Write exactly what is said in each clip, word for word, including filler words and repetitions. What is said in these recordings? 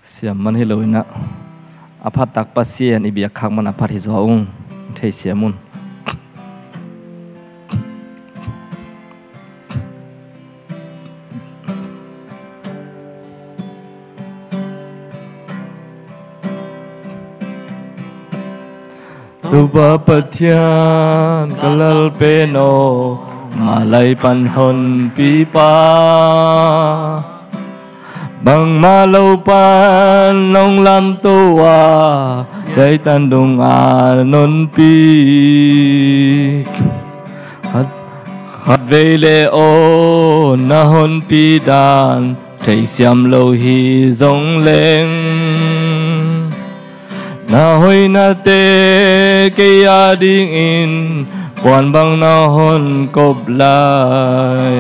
Siam man hi lo in ah, a phat tak Pasian i biak khak man a phat hi zaw ung. Theisiam un. Topa Pathian ka Lalpen aw, mah lai pan honpipa, bangmah lo pan nong lamto a, hiai tan dong a nonpi. Khat, khatvei le aw, na honpi dan theisiam lo hi zong leng, na hoihnate kei adingin puan bang na hon kop lai.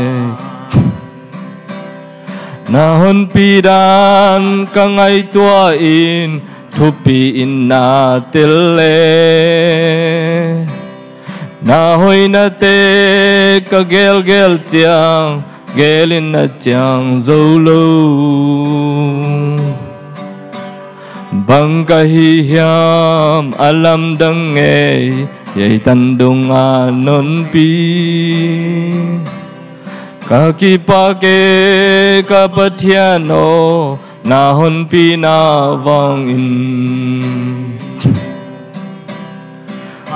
Na honpi dan ka ngaihtuah in, thupi in na tel le, na hoihnate ka gelgel ciang, gel in na ciang zo lo. Bang ka hi hiam a lamdang ngei, hiai tan dong a nonpi. Ka kipak e ka Pathian aw, na honpina vangin.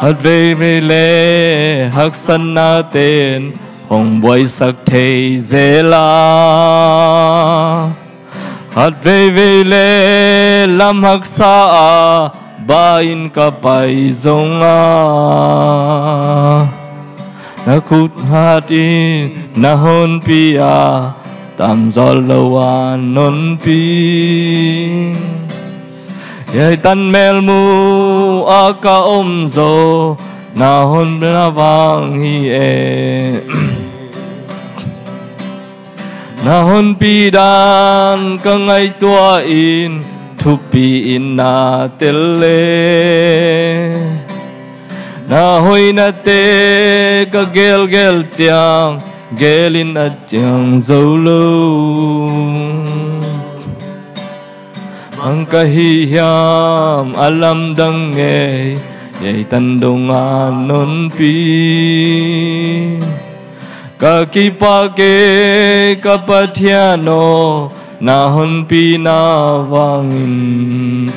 Khatveivei le haksatnaten hong buaisak thei zel a, khatveivei le lam haksa a ba in ka pai zong a, na khut hat in na honpi a, tamzaw lo a nonpi. Hiai tan melmu a ka om zaw, na honpina vang hi e. Na honpi dan ka ngaihtuah in, thupi in na tel le, na hoihnate ka gelgel ciang, gel in a ciang zo lo. Bang ka hi hiam a lamdang ngei, hiai tan dong a nonpi. Ka kipak e ka Pathian aw, na honpina vangin.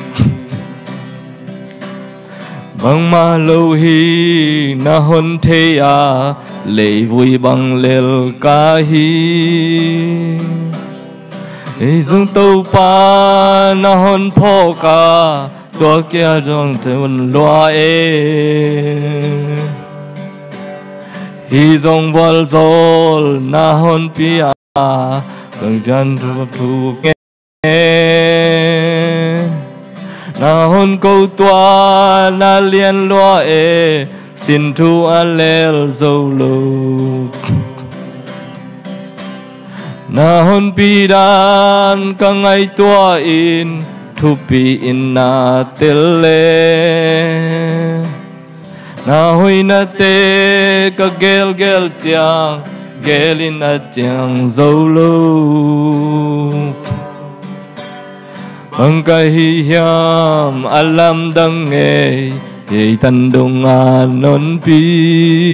Bangmah lo hi na hon thei a, leivui bang lel ka hi. Hi zong Topa na hon phawk a, tua kia zong tun lua e. Hi zong vualzawl na honpi a, kang jan thu thu nge. Na hon ko tua na lian lua e, sin thu a lel zo lo. Na honpi dan ka ngaihtuah in, thupi in na tel le. Na hoihnate ka gelgel ciang, gel in a ciang zo lo. Bang ka hi hiam a lamdang ngei, hiai tan dong a nonpi.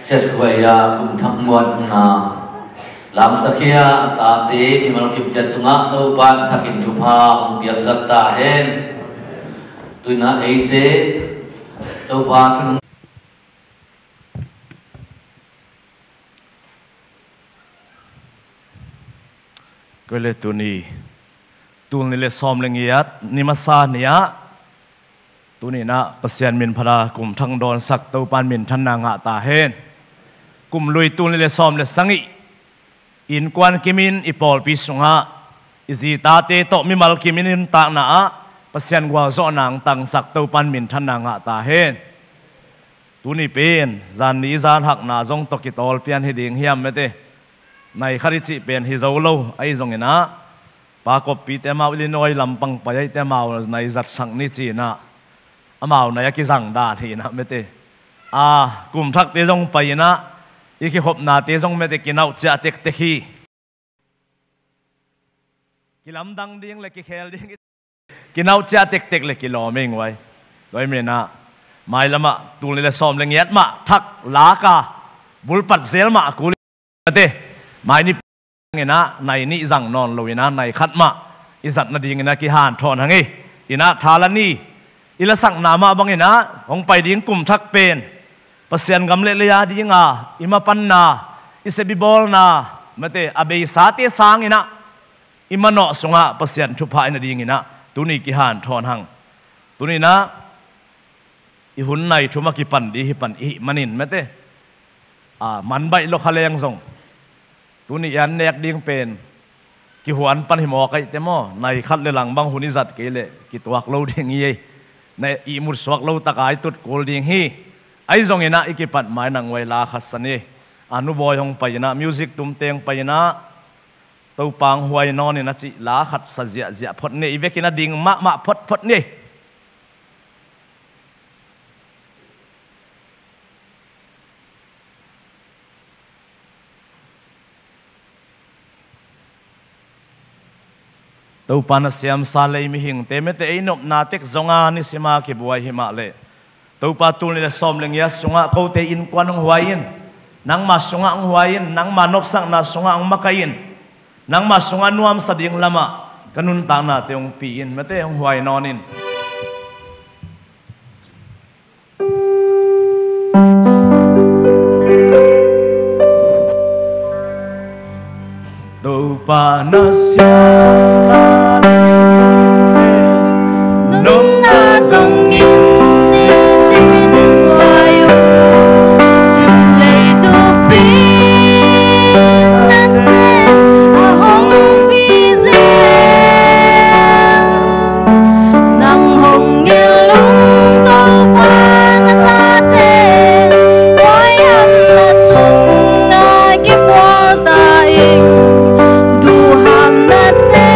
Church Choir kum thak muanna lamsakhia a tate mimal kipte tungah Topa in thakin thupha hong piaksak ta hen. Tuinah eite Topa thu Koi le tuni, tul nih le sawm le ngiat ni masa ni-ah, tuninah Pasian min phana kum thak dawnsak Topa in minthanna ngah ta hen. Kum lui tul nih le sawm le sagih innkuan kimin i pawlpi sungah i zi tate tawh mimal kimin i nuntakna ah Pasian gualzawhna hong tangsak Topa in minthanna ngah ta hen. Tuni pen zanni i zan hakna zong tawh kitawl pian hi ding hiam mete. Nai khat i cih pen hi zo lo, ahi zonginah Pa Koppite amau Illinois lampang pai ahite amau nai zatsak ni ci-inah amau nai a kizang dan hi inah mete. A, kum thakte zong pai inah i kikhopnate zong mete kinauh ciah tektek hi. Kilamdang ding le kikhel ding kinauh ciah tektek le kilawm ing vai. Tua hi menah mailamah tul nih le sawm le ngiat mah thak laka bulpat zel mah a kul ate. Mai ni inah nai nih zang nawn lo inah nai khat mah i zat nadinginah kihanthawn hang hi. Inah thala ni i lasakna mah banginah hong pai ding kum thak pen Pasian gam le leia dinga i mapanna, i sep i bawlna mate a beisate sanginah i manawh sungah Pasian thupha i na dinginah tuni kihanthawn hang. Tuninah i hun nai thum a kipan dih hi pan i hih manin mate, a, man baih lo kha leng zong tuni i an nek ding pen kihuan pan hi mawk ahite maw, nai khat le lang bang hun i zat kei leh kituak lo ding hi ei. Na ihmut suak lo taka i tut kul ding hi. Ahi zonginah i kipat mai nang uai la khat sa ni. A, Nu Bawi hong pai inah music tumteng pai inah Topa hong huai nawnin a cih la khat sa ziahziah phot ni. I vekin a ding mahmah photphot ni. Topa na siamsa lei mihingte mete ei nopna tek zonga nisima kibuai hi mah leh Topa tul nih le sawm le ngiat sungah kote innkuan hong huai in, nangma sungah hong huai in, nangma nopsakna sungah hong makaih in, nangma sungah nuamsa ding lamah ka nuntaknate hong pi in mete hong huai nawn in. Topa na siasa nungna zongin ni simin wai uh sim lei tupi nante a hong pi zel. Nang hong ngilung Topa na tate, huaihamna sungah kipual ta ing, duhamnate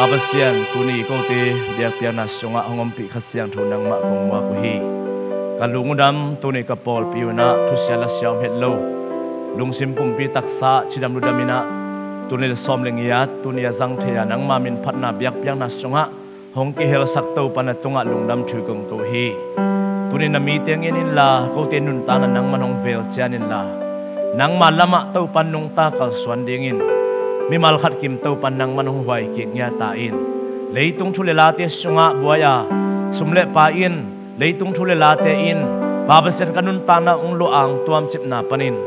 Pa Pasian, tuni kote biakpiakna sungah hong ompih Kha Siangtho nangmah kong muak uh hi. Ka lung uh dam, tuni ka pawlpi uh inah thusia lasia om het lo, lungsim pumpi taksa cidam ludam inah, tuni le sawm le ngiat, tuni a zang thei a nangma min phatna biakpiakna sungah hong kihelsak Topa na tungah lungdam thu kong ko hi. Tuni na mite ngen inla, kote nuntakna nangman hong velcian inla, nangma lamah Topa nungta kalsuan dingin mimal khat kim Topa nangman hong huai kik ngiat ta in. Leitung thu le late sungah buai a, sum le pai in, leitung thu le late in, Pa Pasian, ka nuntakna hong luang tuamcipna panin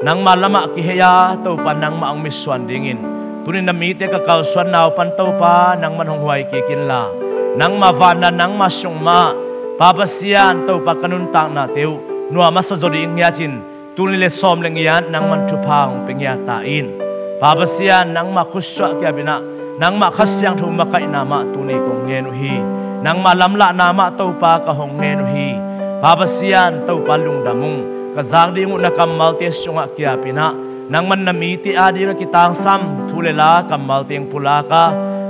nangma lamah kihei a, Topa nangmah hong mitsuan dingin tuni na mite ka kalsuan nau pan Topa nangman hong huai kik inla, nangma vanna nangma sung mah, Pa Pasian, Topa ka nuntaknate uh nuam a sa zaw ding ngiatin, tuni le sawm le ngiat nangman thupha hong pia ngiat ta in. Pa Pasian, nangma khutsuah kiap inah, nangma Kha Siangtho makaihna mah tuni kong ngen uh hi. Nangma lamlahna mah Topa ka hong ngen uh hi. Pa Pasian, Topa lungdam ung. Ka zak ding uh na kammalte sungah kiap inah, nangman na mite ading a kitangsam thu le la kammalte hong pulak a,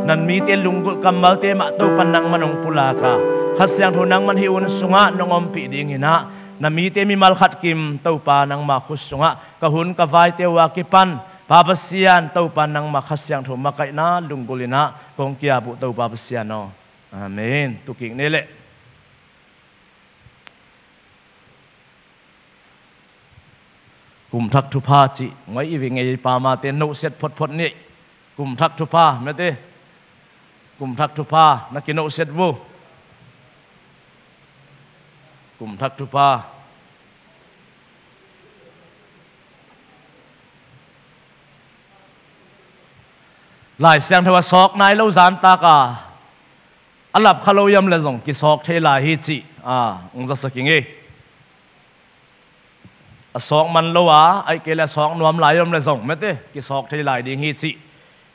na mite lunggulh kammalte mah Topa nangman hong pulak a, Kha Siangtho nangman hih hun sungah nong ompih ding inah, na mite mimal khat kim Topa nangma khut sungah ka hun ka vaite uh a kipan, Pa Pasian, Topa nangma Kha Siangtho makaihna lunggulh inah kong kiap uh, Topa Pasian aw. Amen. Tukik ni leh. Kumthak thupha cih ngoi i vi ngei pa mate nohsiat photphot ni. Kumthak thupha mate. Kumthak thupha na kinohsiat vu. Kumthak thupha. Lai Siangtho a sawk nai lo zantak a, a lap kha lo i om le zong kisawk thei lai hi cih a, hong zasak ing ei. A sawk man lo a, ahih kei leh a sawk nuam lai i om le zong mate, kisawk thei lai ding hi cih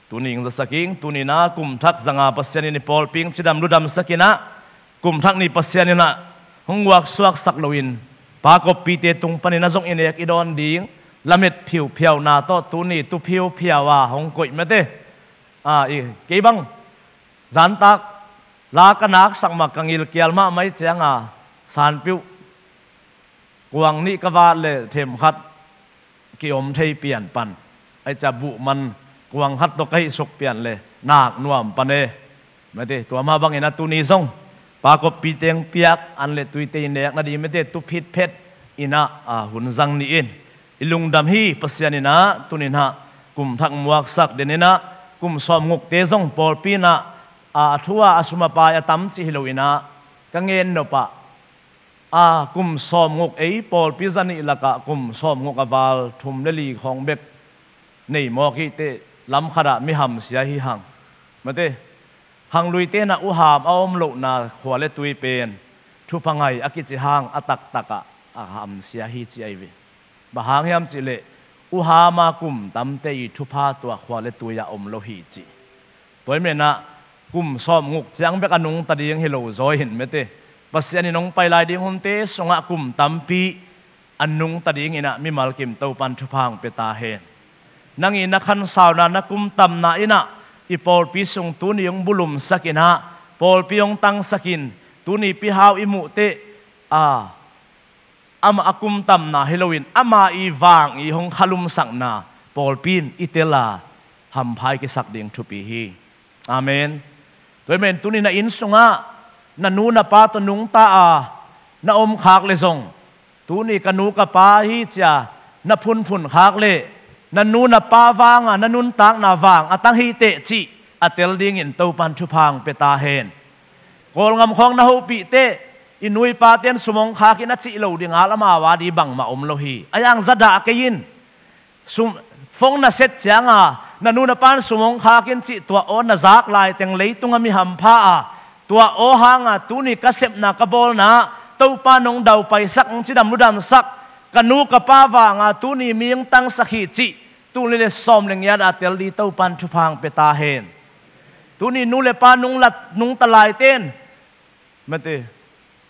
tuni hong zasak ing. Tuni inah kumthak zanga Pasian in i pawlpi hong cidam ludamsak inah, kumthak ni Pasian inah hong guaksuaksak loin, pa koppite tung panin a zong i nek i dawn ding lamet phiuphiauna tawh tuni tu phiuphiau a hong koih mate. A, i, kei bang zantak la ka naksak mah ka ngilkial mahmah i cianga, sanpiuh kuang nih ka vat le themkhat kiom thei pian pan, ahih ciang buh man kuang khat tawh ka hih suk pian le nak nuam pan e. Mate, tua mah bangin a tuni zong pa koppite hong piak an le tuite i nek nading mate, tu phitphet inah, a, hun zang ni in. I lungdam hi Pasian inah tuni inah kumthak muaksak den inah, kum sawmngukte zong pawlpi inah, a, a thu a, a sum a pai a tam cih hi lo inah, ka ngen nop ah, a, kum sawmnguk, ei pawlpi zanih lakah kum sawmnguk a val thum le li khawng bek nei mawk hi teh, lam khat ah mi hamsia hi hang. Mate, khangluite inah uham a om lohna khua le tui pen thupha ngai a kici hang a taktak ah a hamsia hi ci ahi ve. Bang hang hiam cih leh, uham a kum tamte i thupha tua khua le tui ah om lo hi ci. Tua ahih manin ah kum sawmnguk ciang bek a nungta ding hi lo zaw in mate, Pasian in hong pai lai ding hunte sungah kum tampi a nungta ding inah mimal kim Topan thupha hong pia ta hen. Nang i na khansauna, na kum tamna inah i pawlpi sung tuni hong bulumsak inah, pawlpi hong tangsak in, tuni Pi Hau i muh teh, a, amah a kum tamna hi loin ama i vang i hong khalumsakna pawlpi in i tel a, hampha i kisak ding thupi hi. Amen. Tua ahih manin tuni na inn sungah na nu na pa tawh nungta a na om khak le zong, tuni ka nu ka pa hi ci a na phunphun khak le, na nu na pa vang a na nuntakna vang a tang hi teh cih a tel dingin Topan thupha hong pia ta hen. Kawlgam khawng na hopih teh, i nu i pate'n sum hong khak in a cih lo ding a, amau a ding bangmah om lo hi. A yang za dah kei in. Sum, phone na set ciang a na nu na pa'n sum hong khak in cih tua aw na zak laiteng leitung a mi hampha a, tua aw hang a tuni ka sepna ka bawlna Topa nong daupaisak, nong cidam ludamsak, ka nu ka pa vang a tuni mi hong tangsak hi cih tul nih le sawm le ngiat a tel ding Topan thupha hong pia ta hen. Tuni nu le pa nung lat, nungta laite'n, mate,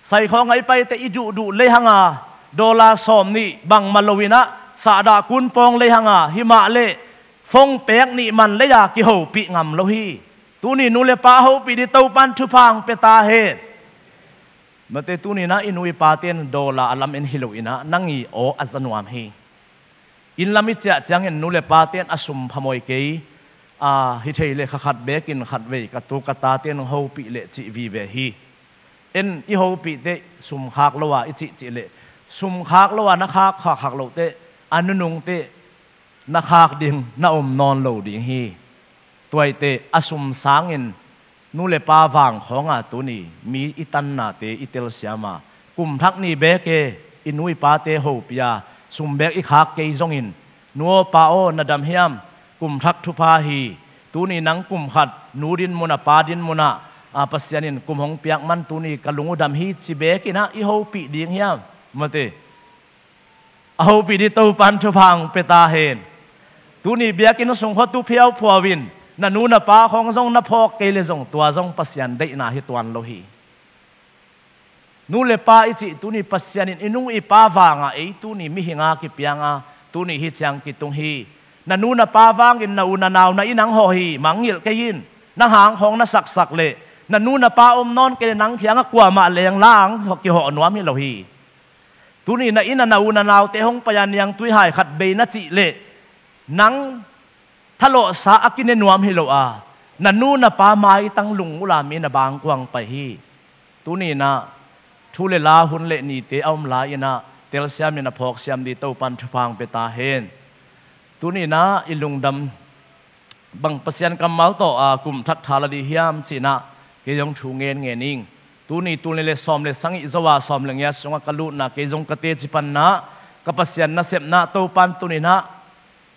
sai khawng a i pai teh i duhduh lei hang a, dollar sawm nih bangmah lo inah sahdah kun pawng lei hang a, hi mah leh phone pek nih man lei a kihopih ngam lo hi. Tuni nu le pa a hopih ding Topan thupha hong pia ta hen. Mate, tuni-in ah i nu i pate in dollar a lam en hi lo-in ah nang i aw a za nuam hi. Inn lam i ciah ciangin nu le pate in a sum phamawh kei, a, hi thei leh kha khat bekin khatvei ka tu ka tate in hong hopih leh cih vive hi. En i hopih teh sum khak lo a i cihcih leh, sum khak lo a na khak, khak, khak loh teh a nunung teh na khak ding na om nawn lo ding hi. Tua ahih teh a sum sangin nu le pa vang khawng a tuni mi i tannate i telsiam a, kum thak ni bek e i nu i pate hopih a, sum bek i khak kei zongin, nu aw pa aw na dam hiam, kum thak thupha hi. Tuni nang kum khat nu dinmun ah, pa dinmun ah, a, Pasian in kum hong piak man tuni ka lung uh dam hi, ci bekin ah i hopih ding hiam? Mate. A hopih ding Topan thupha hong pia ta hen. Tuni biakinn sung khua tu phiauphiau in na nu na pa khawng zong na phawk kei leh zong tua zong Pasian deihna hi tuan lo hi. Nu le pa i cih tuni Pasian in i nu i pa vang a ei tuni mihing a kipiang a, tuni hi ciang kitung hi. Na nu na pa vangin na u na nau na inn hong hawh hi, mangngilh kei in. Nang hang khawng na saksak leh na nu na pa om nawn kei leh nang kiangah kuamah leng la hong kihawh nuam hi lo hi. Tuni na inn ah na u na naute hong pai a niangtui hai khat bei na cih leh nang thalawhsa a kine nuam hi lo a, na nu na pa maitang lungmuang a mi na bangkuang pai hi. Tuni-in ah thu le la, hun le nite a om lai-in ah telsiam in a phawksiam ding Topan thupha hong pia ta hen. Tuni-in ah i lungdam bang Pasian kammal tawh, a, kum thak tha la ding hiam ci-in ah kei zong thu ngen ngen ing. Tuni tul nih le sawm le sagih zo a sawm le giat sungah ka lutna, kei zong ka teci panna, ka Pasian nasepna Topan tuni-in ah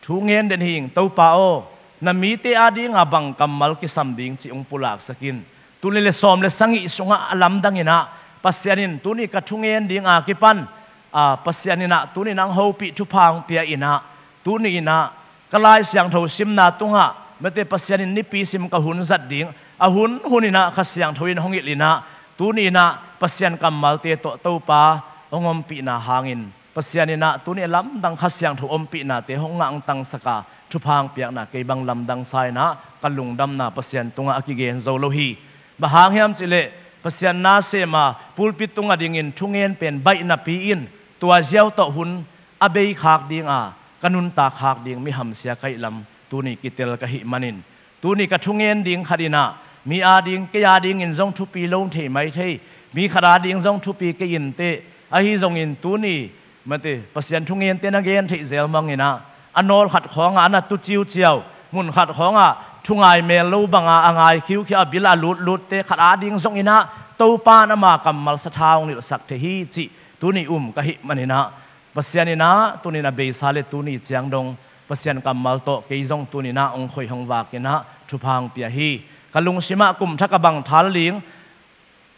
thu ngen den hi ing. Topa aw, na mite adinga bang kammal kisam ding cih hong pulaksak in. Tul nih le sawm le sagih sungah a lamdang in ah Pasian in tuni ka thu ngen ding a kipan, a, Pasian in ah tuni nang hopih thupha hong pia in ah, tuni in ah ka Lai Siangtho simna tungah mate Pasian in nipi sim ka hun zat ding, a hun hun in ah Kha Siangtho in hong hilh in ah, tuni in ah Pasian kammalte tawh Topa hong ompihna hangin, Pasian in ah tuni a lamdang Kha Siangtho ompihnate hong ngah hong tangsak a, thupha hong piakna kei bang lamdang sa in ah ka lungdamna Pasian tungah a kigen zo lo hi. Bang hang hiam cih leh Pasian na sem a pulpit tungah dingin thu ngen pen baih napi in tua ziau tawh hun a bei khak ding a, ka nuntak khak ding mi hamsia ka hih lam tuni kitel ka hih manin, tuni ka thu ngen ding khat in ah mi ading, kei adingin zong thupi lo thei maithei, mi khat ading zong thupi kei inteh. Ahi zongin tuni mate Pasian thu ngente na gen theih zel mangin ah, a nawl khat khawngah a na tu ciuciau, mun khat khawngah thu ngai mel lo banga a ngai khiukhia a bil a lutlutte khat ading zongin ah Topan ama kammal sathau hong nilhsak thei hi cih tuni um ka hih manin ah, Pasian in ah tuni in a beisa le tuni ciang dong Pasian kammal tawh kei zong tuni in ah hong khoi hong vak in ah thupha hong pia hi. Ka lungsimah kum thak a bang tha la ding,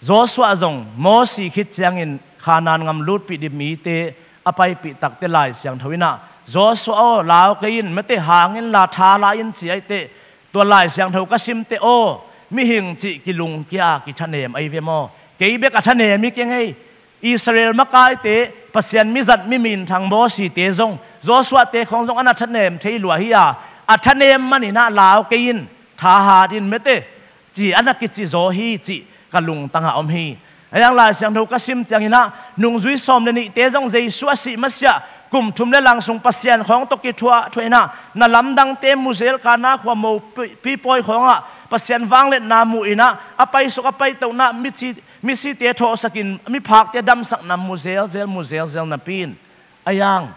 Joshua zong Mosi khit ciangin Kanaan gam lutpih ding mite a paipih takteh Lai Siangtho in ah, Joshua aw, lau kei in, mate, hang inla tha la in ci ahih teh, tua Lai Siangtho ka simte aw, mihing cih kilungkia a kithanem ahi ve maw? Kei bek a thanem hi keng ei. Israel makaite, Pasian mizat mi minthang Mosite zong, Joshuate khawng zong a na thanem thei lua hi a, a thanem manin ah lau kei in, thahat in, mate, ci a na kici zaw hi cih ka lungtangah om hi. Ahi hang Lai Siangtho ka sim ciangin ah nungzui sawm le nihte zong Jesu a sih masiah kum thum le lang sung Pasian khawng tawh kithuah thuah in ah, na lamdangte mu zel, Kana khua mopi, pipawi khawngah Pasian vangliatna mu in ah, a paisuk a paitohna, mici, misite thawhsakin miphakte damsakna mu zelzel, mu zelzel napi in, ahi hang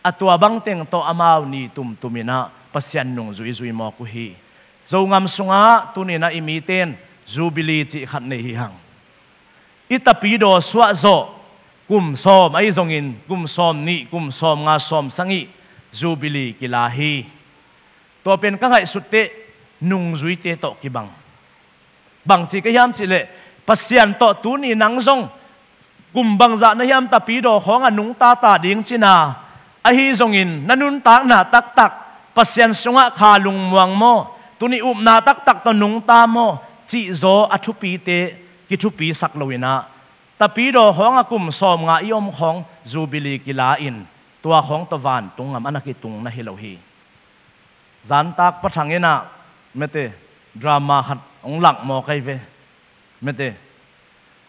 a tua bangteng tawh amau ni tumtum in ah Pasian nung zuizui mawk uh hi. Zogam sungah tuni in ah i mite in Jubilee cih khat nei hi hang. I tapidaw suah zawh kum sawm ahi zongin kum sawm nih, kum sawm nga, sawm sagih Jubilee kila hi. Tua pen ka ngaihsut teh nungzuite tawh kibang. Bangci ka hiam cih leh, Pasian tawh tuni nang zong kum bangzah na hiam tapidaw khawngah nungta ta ding cihna, ahi zongin na nuntakna taktak Pasian sungah kha lungmuang maw, tuni upna taktak tawh nungta maw, cihzaw a thupite kithupisak lo in ah, tapidaw khawngah kum sawm nga i om khawng Jubilee kila in, tua khawng tawh vantung gam a na kitung na hi lo hi. Zantak pathang in ah, mate, Drama khat hong lak mawk ahi ve. Mete,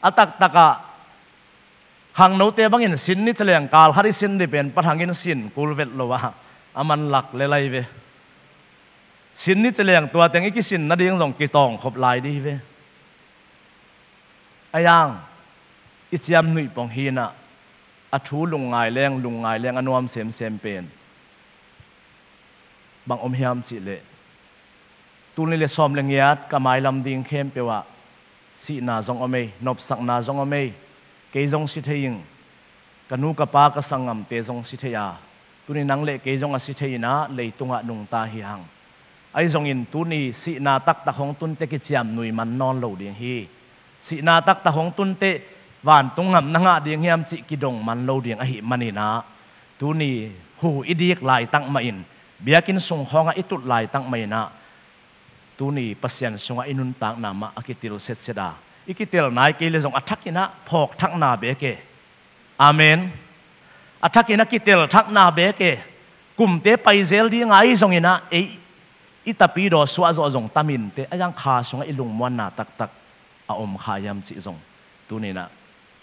a taktakah khangnote bangin sin ni celeng kal khat i sin dih pen pathangin sin kul vet lo a, a man lak lel ahi ve. Sin ni celeng tua teng i kisin nading zong kitawng khop lai dih hi ve. A yang i ciamnuih pong hinah a thu lungngai leng lungngai leng a nuam semsem pen bang om hiam cihleh, tul nih le sawm le ngiat ka mailam ding khempeuh ah sihna zong om ei, nopsakna zong om ei. Kei zong si thei ing, ka nu ka pa ka sanggamte zong si thei a, tuni nang le kei zong a si thei inah leitungah nungta hi hang. Ahi zongin tuni sihna taktak hong tunteh kiciamnuih man nawn lo ding hi. Sihna taktak hong tunteh vantung ngam na ngah ding hiam cih kidong man lo ding ahih maninah, tuni hu i dik laitak mahin, biakinn sung khawngah i tut laitak mahinah, tuni Pasian sungah i nuntakna mah a kitel setset a, i kitel nai kei le zong a thakinah phawk thakna bek e. Amen. A thakin a kitel thakna bek e. Kumte paizel ding ahi zonginah ei i tapidaw suahzawh zong taminte a yang kha sungah i lungmuanna taktak a om kha hiam cih zong tuninah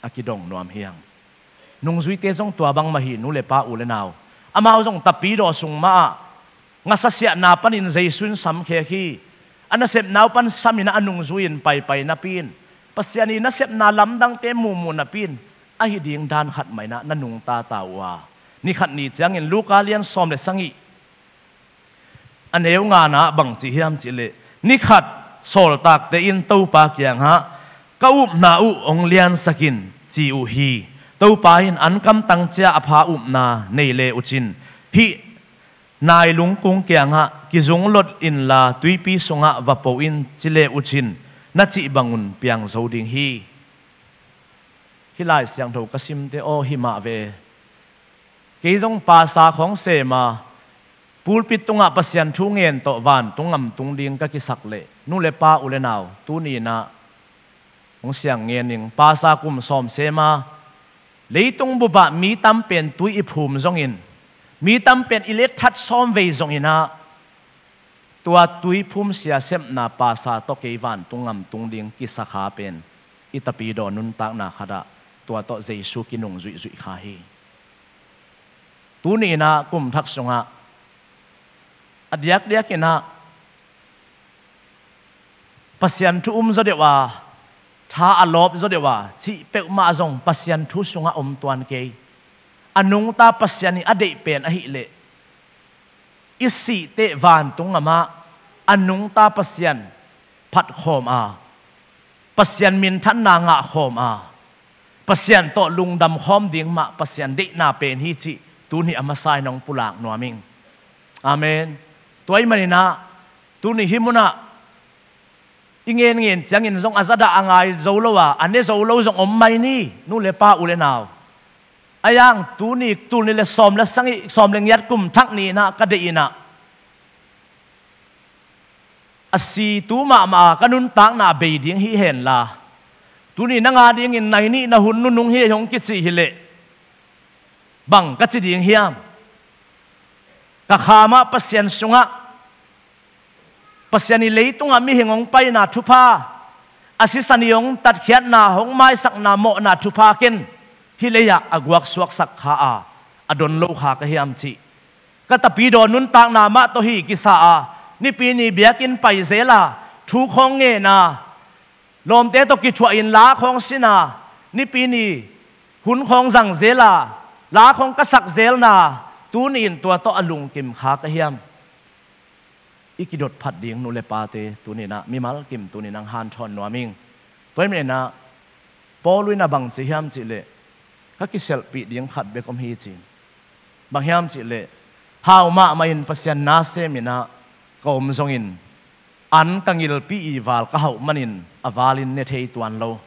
a kidong nuam hi hang. Nungzuite zong tua bangmah hi, nu le pa, u le nau. Amau zong tapidaw sung mahah ngasasiahna panin Jesu in samkhek hi. A nasepna uh pan saminah a nungzui in paipai napi in, Pasian i nasepna lamdangte muhmuh napi in, ahi ding dan khat mah inah na nungta ta uh a, nikhat ni ciangin Luka lian sawm le sagih a neu ngana bang ci hiam cihleh, nikhat sawltakte in Topa kiangah, "Ka upna uh hong liansak in," ci uh hi. Topa in, "Ankamtang cia a pha upna nei le uh cin, hih nailung kung kiangah, 'Kizunglot inla tuipi sungah va po in,' ci le uh cin, na cih bangun piang zo ding hi." Hih Lai Siangtho ka simte aw, hi mah ve. Kei zong pasa khawng sem a, pulpit tungah Pasian thu ngen tawh vantung ngam tung ding ka kisak leh, nu le pa, u le nau, tuni inah hong siang ngen ing. Pasa kum sawm sem a, leitung bupah mi tam pen tui i phum zongin, mi tam pen i letthat sawm vei zonginah, tua tuiphum sia sepna pasa tawh kei vantung ngam tung ding kisa kha pen i tapidaw nuntakna khatah tua tawh Jesu kinung zuihzuih kha hi. Tuni inah kum thak sungah a diakdiak inah Pasian thu um zaw deuh a, tha a lawp zaw deuh a cih peuhmah zong Pasian thu sungah om tuan kei. A nungta Pasian i a deih pen ahileh, i sihteh vantung ngamah a nungta Pasian phatkhawm a, Pasian minthanna ngahkhawm a, Pasian tawh lungdam khawm ding mah Pasian deihna pen hi cih tuni a masa in hong pulak nuam ing. Amen. Tua ahih maninah tuni hih munah i ngenngen ciangin zong a zadah a ngai zo lo a, a ne zo lo zong om mai ni, nu le pa, u le nau. A yang tuni tul nih le sawm le sagih, sawm le ngiat kum thak ni inah ka deih inah, a si tu mahmah a ka nuntakna bei ding hi henla, tuni nang a dingin nai nihna hun nunung hi hong kici hileh, bang ka ci ding hiam? Ka khamah Pasian sungah, Pasian i leitungah mihing hong paina thupha, a sisan i hong tatkhiatna, hong maisakna mawhna thupha ken hih lei-ah a guaksuaksak kha a, a don lo kha ka hiam cih. Ka tapidaw nuntakna mah tawh hi kisa a, nipi ni biakinn pai zel a, thu khawng ngen a, lawmte tawh kithuah in la khawng sin a, nipi ni hun khawng zang zel a, la khawng ka sak zelna, tuni in tua tawh a lungkim kha ka hiam? I kidot phat ding nu le pate tuni inah mimal kim tuni inah hong hanthawn nuam ing. Tua ahih maninah Paul in a bang ci hiam cihleh, ka kiselhpih ding khat bek om hi ci. Bang hiam cihleh, hau mahmah in Pasian na sem inah ka om zongin, an ka ngilpi i val ka hauh manin a valin ne thei tuan lo.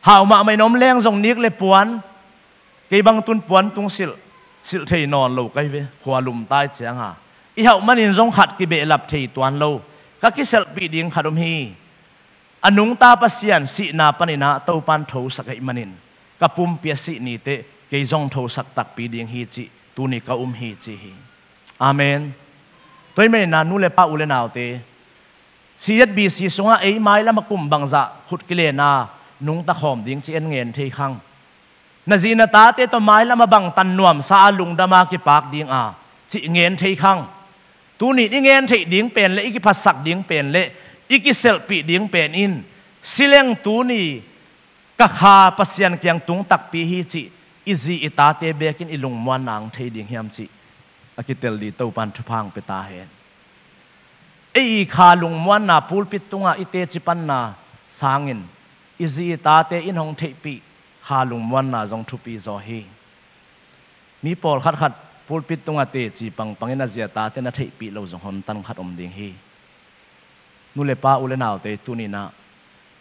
Hau mahmah in om leng zong nik le puan, kei bang tun puan tung silh, silh thei nawn lo ka hi ve, khua lum tai cianga. I hauh manin zong khat kibehlap thei tuan lo. Ka kiselhpih ding khat om hi. A nungta Pasian sihna paninah Topan thosak ahih manin, ka pumpi a sih niteh kei zong thosak takpi ding hi cih tuni ka um hi ci hi. Amen. Tua ahih maninah nu le pa, u le naute, C Z B C sungah ei mailam a kum bangzah khut kilen a nungta khawm ding ci en ngen thei khang. Na zi na tate tawh mailam a bangtan nuamsa a lungdam a kipak ding a cih ngen thei khang. Tuni i ngen theih ding pen le i kiphatsak ding pen le i kiselhpih ding pen in, sileng tuni ka kha Pasian kiang tung takpi hi cih i zi i tate bekin i lungmuanna hong thei ding hiam cih a kitel ding Topan thupha hong pia ta hen. Ei i kha lungmuanna pulpit tungah i teci panna sangin i zi i tate in hong theihpih kha lungmuanna zong thupi zaw hi. Mi pawlkhat khat pulpit tungah teci pangpangin a zi a tate na theihpih lo zong hong tan khat om ding hi. Nu le pa, u le naute, tuni-in ah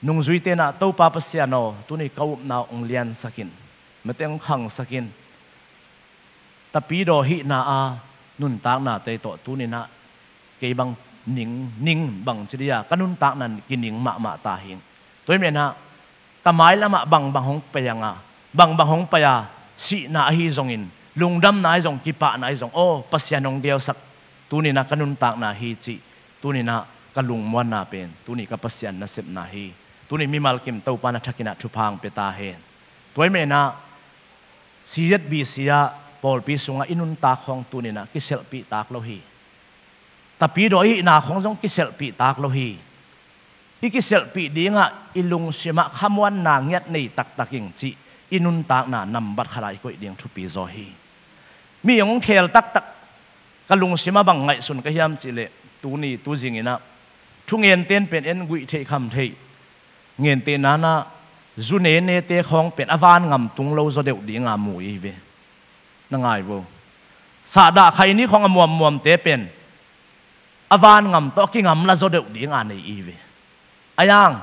nungzuite in ah, Topa Pasian aw, tuni ka upna hong liansak in, mate hong khangsak in. Tapidaw hihna a nuntaknate tawh tuni-in ah kei bang ning, ning bang ci dia, ka nuntakna kining mahmah ta hing. Tua hi menah ka mailamah bangbang hong pai a, bangbang hong pai a, sihna ahi zongin, lungdamna ahi zong, kipahna ahi zong, aw, Pasian hong gelsak, tuni-in ah ka nuntakna hi cih, tuni-in ah ka lungmuanna pen tuni ka Pasian nasepna hi. Tuni mimal kim Topa na thakin ah thupha hong pia ta hen. Tua hi menah C Z B C ah pawlpi sungah i nuntak khawng tuni-in ah kiselhpih tak lo hi. Tapidaw i hihna khawng zong kiselhpih tak lo hi. I kiselhpih dingah i lungsimah khamuanna ngiat nei taktak ing cih i nuntakna nambat khatah i koih ding thupi zaw hi. Mi hong khel taktak ka lungsimah bang ngaihsun ka hiam cihleh, tuni tuzing in ah thungen ten pen en guih theih kham theih. Ngentehna-in ah zu nenete khawng pen a vangam tung lo zaw deuh dinga mu i hi ve. Na ngai vo. Sahdah khaini khawng a muammuamte pen a vangam tawh a kingamla zaw deuh dinga nei i hi ve. A yang,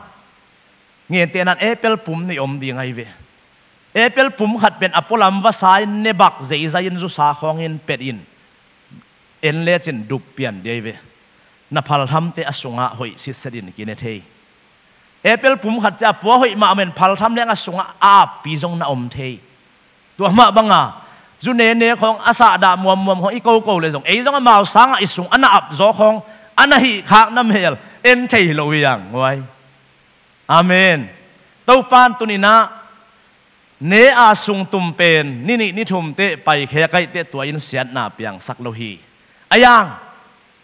ngentehna-in apple pum nih om ding ahi ve. Apple pum khat pen a pualam vasa-in ne bak zeizai-in zusa khawngin pet in en lecin dup pian ding ahi ve. Na phalthamte a sungah hoih sitsetin kine thei. Apple pum khat ciang a pua hoih mahmah in phaltham leng a sungah a appi zong na om thei. Tua mah banga zu nene khawng, a sahdah muammuam khawng i koko le zong, ei zong amau sangah i sung a na ap zaw khawng, a na hih khak na mel en thei hi lo hi ang, nguai. Amen. Topan tuni-in ah ne a sungtum pen ni nih ni thum teh paikhek ahih teh tua in siatna piangsak lo hi. A yang,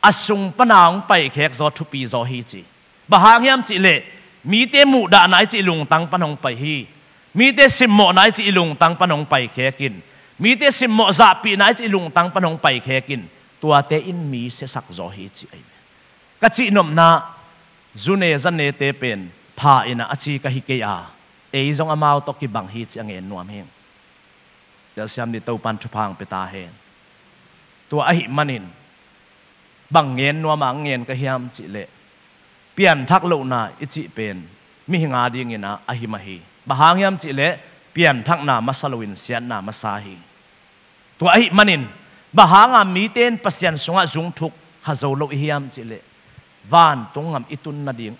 a sung pana hong paikhek zaw thupi zaw hi ci. Bang hang hiam cihleh, mite muhdahna i cih lungtang pan hong pai hi. Mite simmawhna i cih lungtang pan hong paikhek in. Mite simmawh zahpihna i cih lungtang pan hong paikhek in. Tuate in mi siasak zaw hi ci ahi ve. Ka cihnopna, zu ne za nete pen pha in ah a ci ka hi kei a, ei zong amau tawh kibang hi ci a ngen nuam hing. Telsiam ding Topan thupha hong pia ta hen. Tua ahih manin bang ngen nuam a ngen ka hiam cihleh, pianthak lohna i cih pen mihing a dingin ah ahi mah hi. Bang hang hiam cihleh, pianthakna masa loin siatna masa hi. Tua ahih manin bang hanga mite in Pasian sungah zungthuk kha zo lo i hiam cihleh, vantung gam i tun nading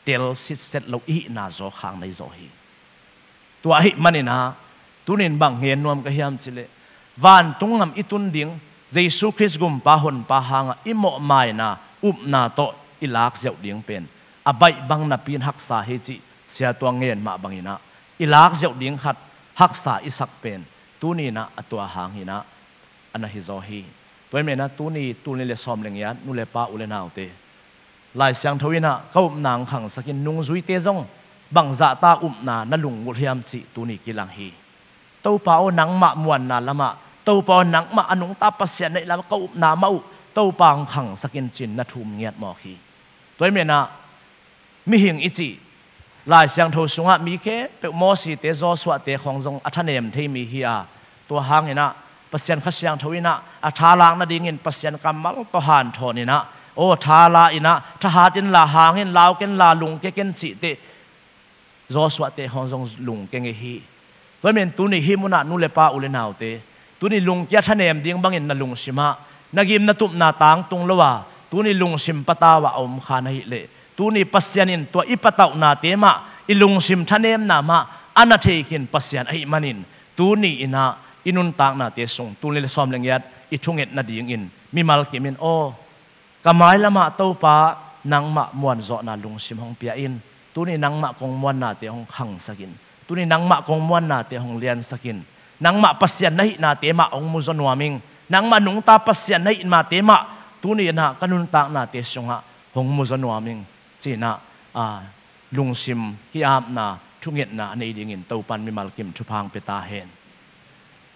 tel sitset lo i hihna zaw khang na hi zaw hi. Tua ahih manin ah tunin bang ngen nuam ka hiam cihleh, vantung gam i tun ding Jesu Khrist gumpa honpa hangah i mawhmaina upna tawh i lak ziauh ding pen a baih bang napi in haksa hi cih sia tua ngen mah bangin ah i lak ziauh ding khat haksa i sak pen tuni-in ah a tua hangin ah a na hi zaw hi. Tua hi menah tuni tul nih le sawm le ngiat, nu le pa, u le naute, Lai Siangtho in ah ka upna hong khangsak in, nungzuite zong bangzahta upna na lunggulh hiam cih tuni kilang hi. Topa aw, nangmah muanna lamah, Topa aw, nangmah a nungta Pasian na hih lamah ka upna mah uh Topa hong khangsak in ci-in na thum ngiat mawk hi. Tua hi menah mihing i cih Lai Siangtho sungah mi khempeuh Mosite, Joshuate khawng zong a thanem thei mi hi a, tua hangin ah Pasian Kha Siangtho in ah a tha lak nadingin Pasian kammal tawh hanthawn in ah, aw, tha la in ah, thahat inla, hang inla, uk inla, lungkia ken cih teh Joshuate khawng zong lungkia ngei hi. Tua hi men tuni hih munah nu le pa, u le naute, tuni lungkia thanem ding bangin na lungsimah na gim na tupna tangtung lo a, tuni lungsim patau ah a om kha na hih leh, tuni Pasian in tua i patauhnate mah, i lungsim thanemna mah a na thei khin Pasian ahih manin, tuni in ah i nuntaknate sung tul nih le sawm le ngiat i thunget nadingin mimal kim in, aw, ka mailamah Topa Nangmah muanzawhna lungsim hong pia in. Tuni nangmah kong muannate hong khangsak in. Tuni nangmah kong muannate hong liansak in. Nangmah Pasian na hihnate mah hong muzaw nuam ing. Nangmah nungta Pasian na hih mate mah tuni inah ka nuntaknate sungah hong muzaw nuam ing. Ci-inah, a, lungsim ki-apna, thungetna a nei dingin Topan mimal kim thupha hong pia ta hen.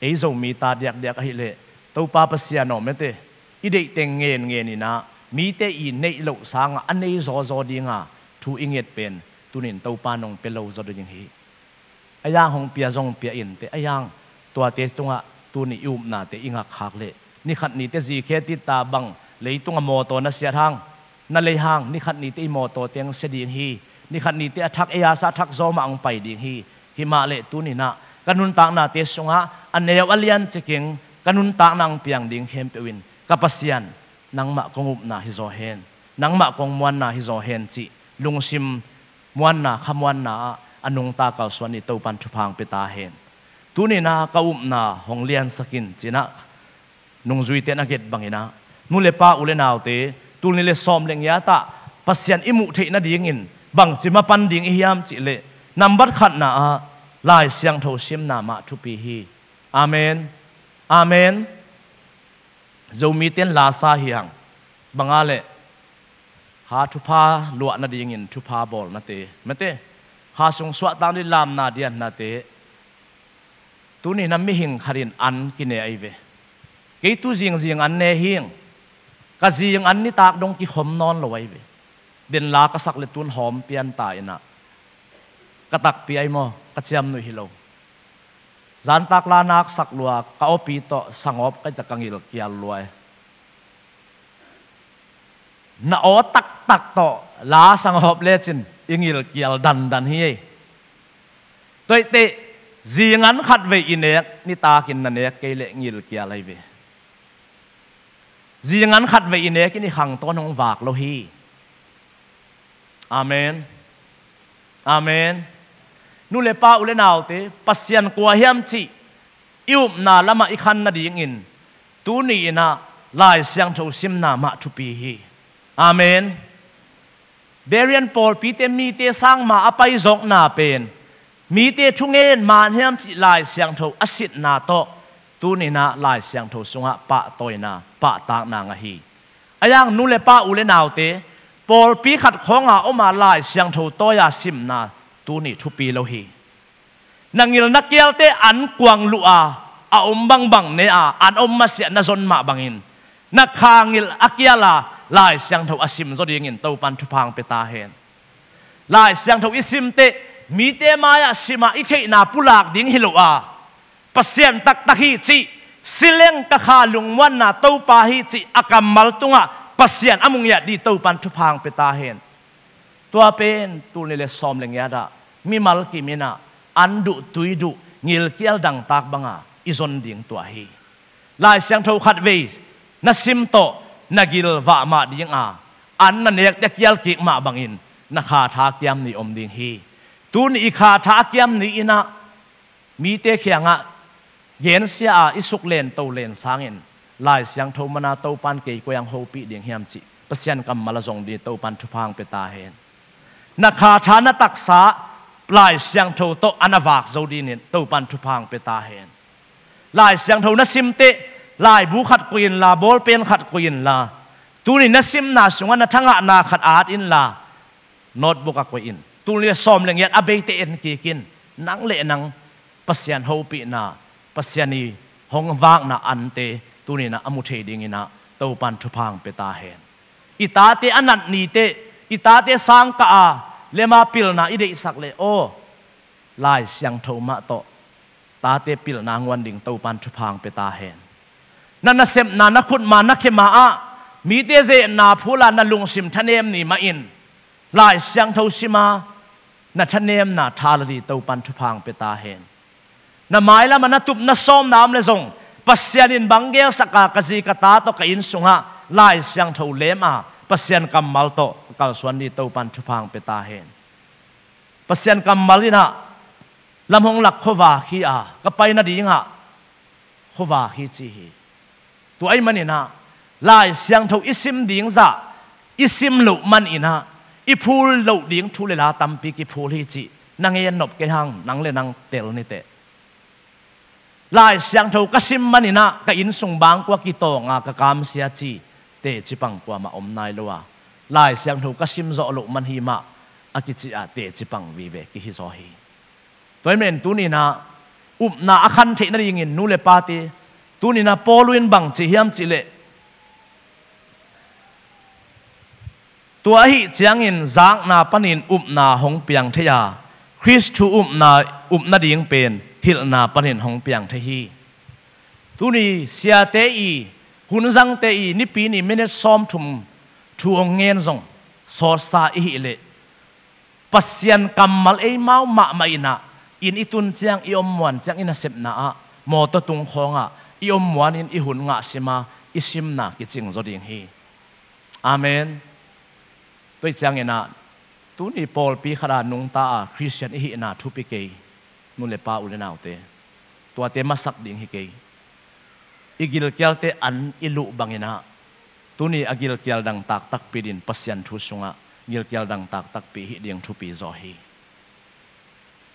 Ei Zomi ta diakdiak ahileh, Topa Pasian aw, mete, i deih teng ngenngen inah mite i neih loh sangah a nei zawzaw dinga thu i nget pen tunin Topa nong pia lo zaw ding hi. A yang hong pia zong pia inteh, a yang tuate tungah tuni i upnate i ngakkhak leh, nikhat nite zikhe titta bang leitungah mawtaw na siat hang, na lei hang, nikhat nite i mawtaw teng sia ding hi. Nikhat nite a thak ei a sa a thak zawmah hong pai ding hi. Himah leh tuninah ka nuntaknate sungah a neu a lian cikeng ka nuntakna hong piang ding khempeuh in, ka Pasian, nangmah kong upna hi zaw hen, nangmah kong muanna hi zaw hen cih lungsim muanna, khamuanna ah a nungta kalsuan i Topan thupha hong pia ta hen. Tuninah ka upna hong liansak in, cinah nungzuite na get banginah, nu le pa, u le naute, tul nih le sawm le ngiatah Pasian i muh theih nadingin bangci mapan ding i hiam cihleh, nambat khatna ah Lai Siangtho simna mah thupi hi. Amen. Amen. Zomite in lasa hi hang, banga leh kha thupha luah nadingin thupha bawlnate, mete, kha sung suahtak ding lamna diannate, tuninah mihing khatin an kine ahi ve. Kei tu zingzing an ne hing, ka zing an nitak dong kikhom nawn lo ahi ve. Denla ka sak le tun hawm pian ta inah, ka takpi ahi maw, ka ciamnuih hi lo. Zantak la nak sak lua, ka awpi tawh sangawp ka ita ka ngilkial lua e. Na aw taktak tawh la sangawp lecin i ngilkial dandan hi ei. Tuaiteh, zingan khatvei i nek nitakin na nek kei leh ngilkial ahi ve. Zingan khatvei i nekin i khangtawn hong vak lo hi. Amen. Amen. Nu le pa, u le naute, Pasian kua hiam cih i upna lamah i khan nadingin tuni inah Lai Siangtho simna mah thupi hi. Amen. Berean pawlpite mite sangma a paizawkna pen mite thungen man hiam cih Lai Siangtho a sitna tawh tuninah Lai Siangtho sungah pahtawina, pahtakna ngah hi. A yang nu le pa, u le naute, pawlpi khat khawnga oma Lai Siangtho tawi-a simna tuni thupi lo hi. Na ngil na kialte an kuang luh a, a om bangbang ne a, an om masiah na zon mah bangin na kha ngil a kial a Lai Siangtho a sim zaw dingin Topan thupha hong pia ta hen. Lai Siangtho i simteh mite mai-ah simah i theihna pulak ding hi lo a, Pasian taktak hi cih, sileng ka kha lungmuanna Topa hi cih a kammal tungah Pasian a mu ngiat ding Topan thupha hong pia ta hen. Tua pen tul nih le sawm le ngiatah mimal kim inah an duh tui duh ngilkial dangtak banga i zon ding tua hi. Lai Siangtho khatvei na sim tawh na gilvah mah dinga, an na nekte a kial kik mah bangin na kha tha a kiam ni om ding hi. Tuni i kha tha a kiam ni inah mite kiangah gensia a i suk len to len sangin Lai Siangtho mana Topan kei koi-ah hong hopih ding hiam cih Pasian kammal a zong ding Topan thupha hong pia ta hen. Na kha tha na taksa Lai Siangtho tawh an a vak zo dingin Topan thupha hong pia ta hen. Lai Siangtho na simteh laibu khat koih inla, bawlpen khat koih inla, tuni na simna sungah na thangahna khat at inla, notebook ah koih in. Tul nih le sawm le ngiat a beite en kik in. Nang le nang Pasian hopihna, Pasian i hong vakna ante tuninah a mu thei dinginah Topan thupha hong pia ta hen. I tate a nat niteh, i tate sangkah a lema pilna i deihsak leh aw, Lai Siangtho mah tawh tate pilna nguan ding Topan thupha hong pia ta hen. Na nasepna, na khutma, na khema ah mite zehna phula na lungsim thanem ni mah in Lai Siangtho sima na thanemna tha la ding Topan thupha hong pia ta hen. Na mailamah na tup na sawm na om le zong Pasian in bang geelsak a, ka zi ka ta tawh ka inn sungah Lai Siangtho lem a, Pasian kammal tawh kalsuan ding Topan thupha hong pia ta hen. Pasian kammal inah lam hong lak khuavak hi a, ka pai nadingah khuavak hi ci hi. Tua ahih maninah Lai Siangtho i sim ding zah I sim loh maninah i phul loh ding thu le la tampi kiphul hi cih na ngen nop kei hang, nang le nang tel niteh. Lai Siangtho ka sim maninah ka inn sung bangkua kitawnga ka kamsia ci teci pang kuamah om nai lo a, Lai Siangtho ka sim zawh loh man hi mah a kici ah teci pang vive kihi zaw hi. Tua hi men tuninah upna a khan theih nadingin nu le pate, tuninah Paul in bang ci hiam cihleh, tua ahi ciangin zakna panin upna hong piang thei a, Khrist thu upna, up nading pen hilhna panin hong piang thei hi. Tuni siate i, hunzangte i nipi ni minit sawmthum thu hong ngen zong sawtsa i hih leh, Pasian kammal eimau mahmah inah inn i tun ciang, i om muan ciang, i nasepna ah, mawtaw tung khawngah i om muanin i hun ngah sima i simna kicing zaw ding hi. Amen. Tua hi cianginah tuni pawlpi khata nungta a Khristian i hihna thupi kei, nu le pa, u le naute. Tuate masak ding hi kei. I gilkialte an i luh banginah tuni a gilkial dangtak takpi din Pasian thu sungah gilkial dangtak takpi hih ding thupi zaw hi.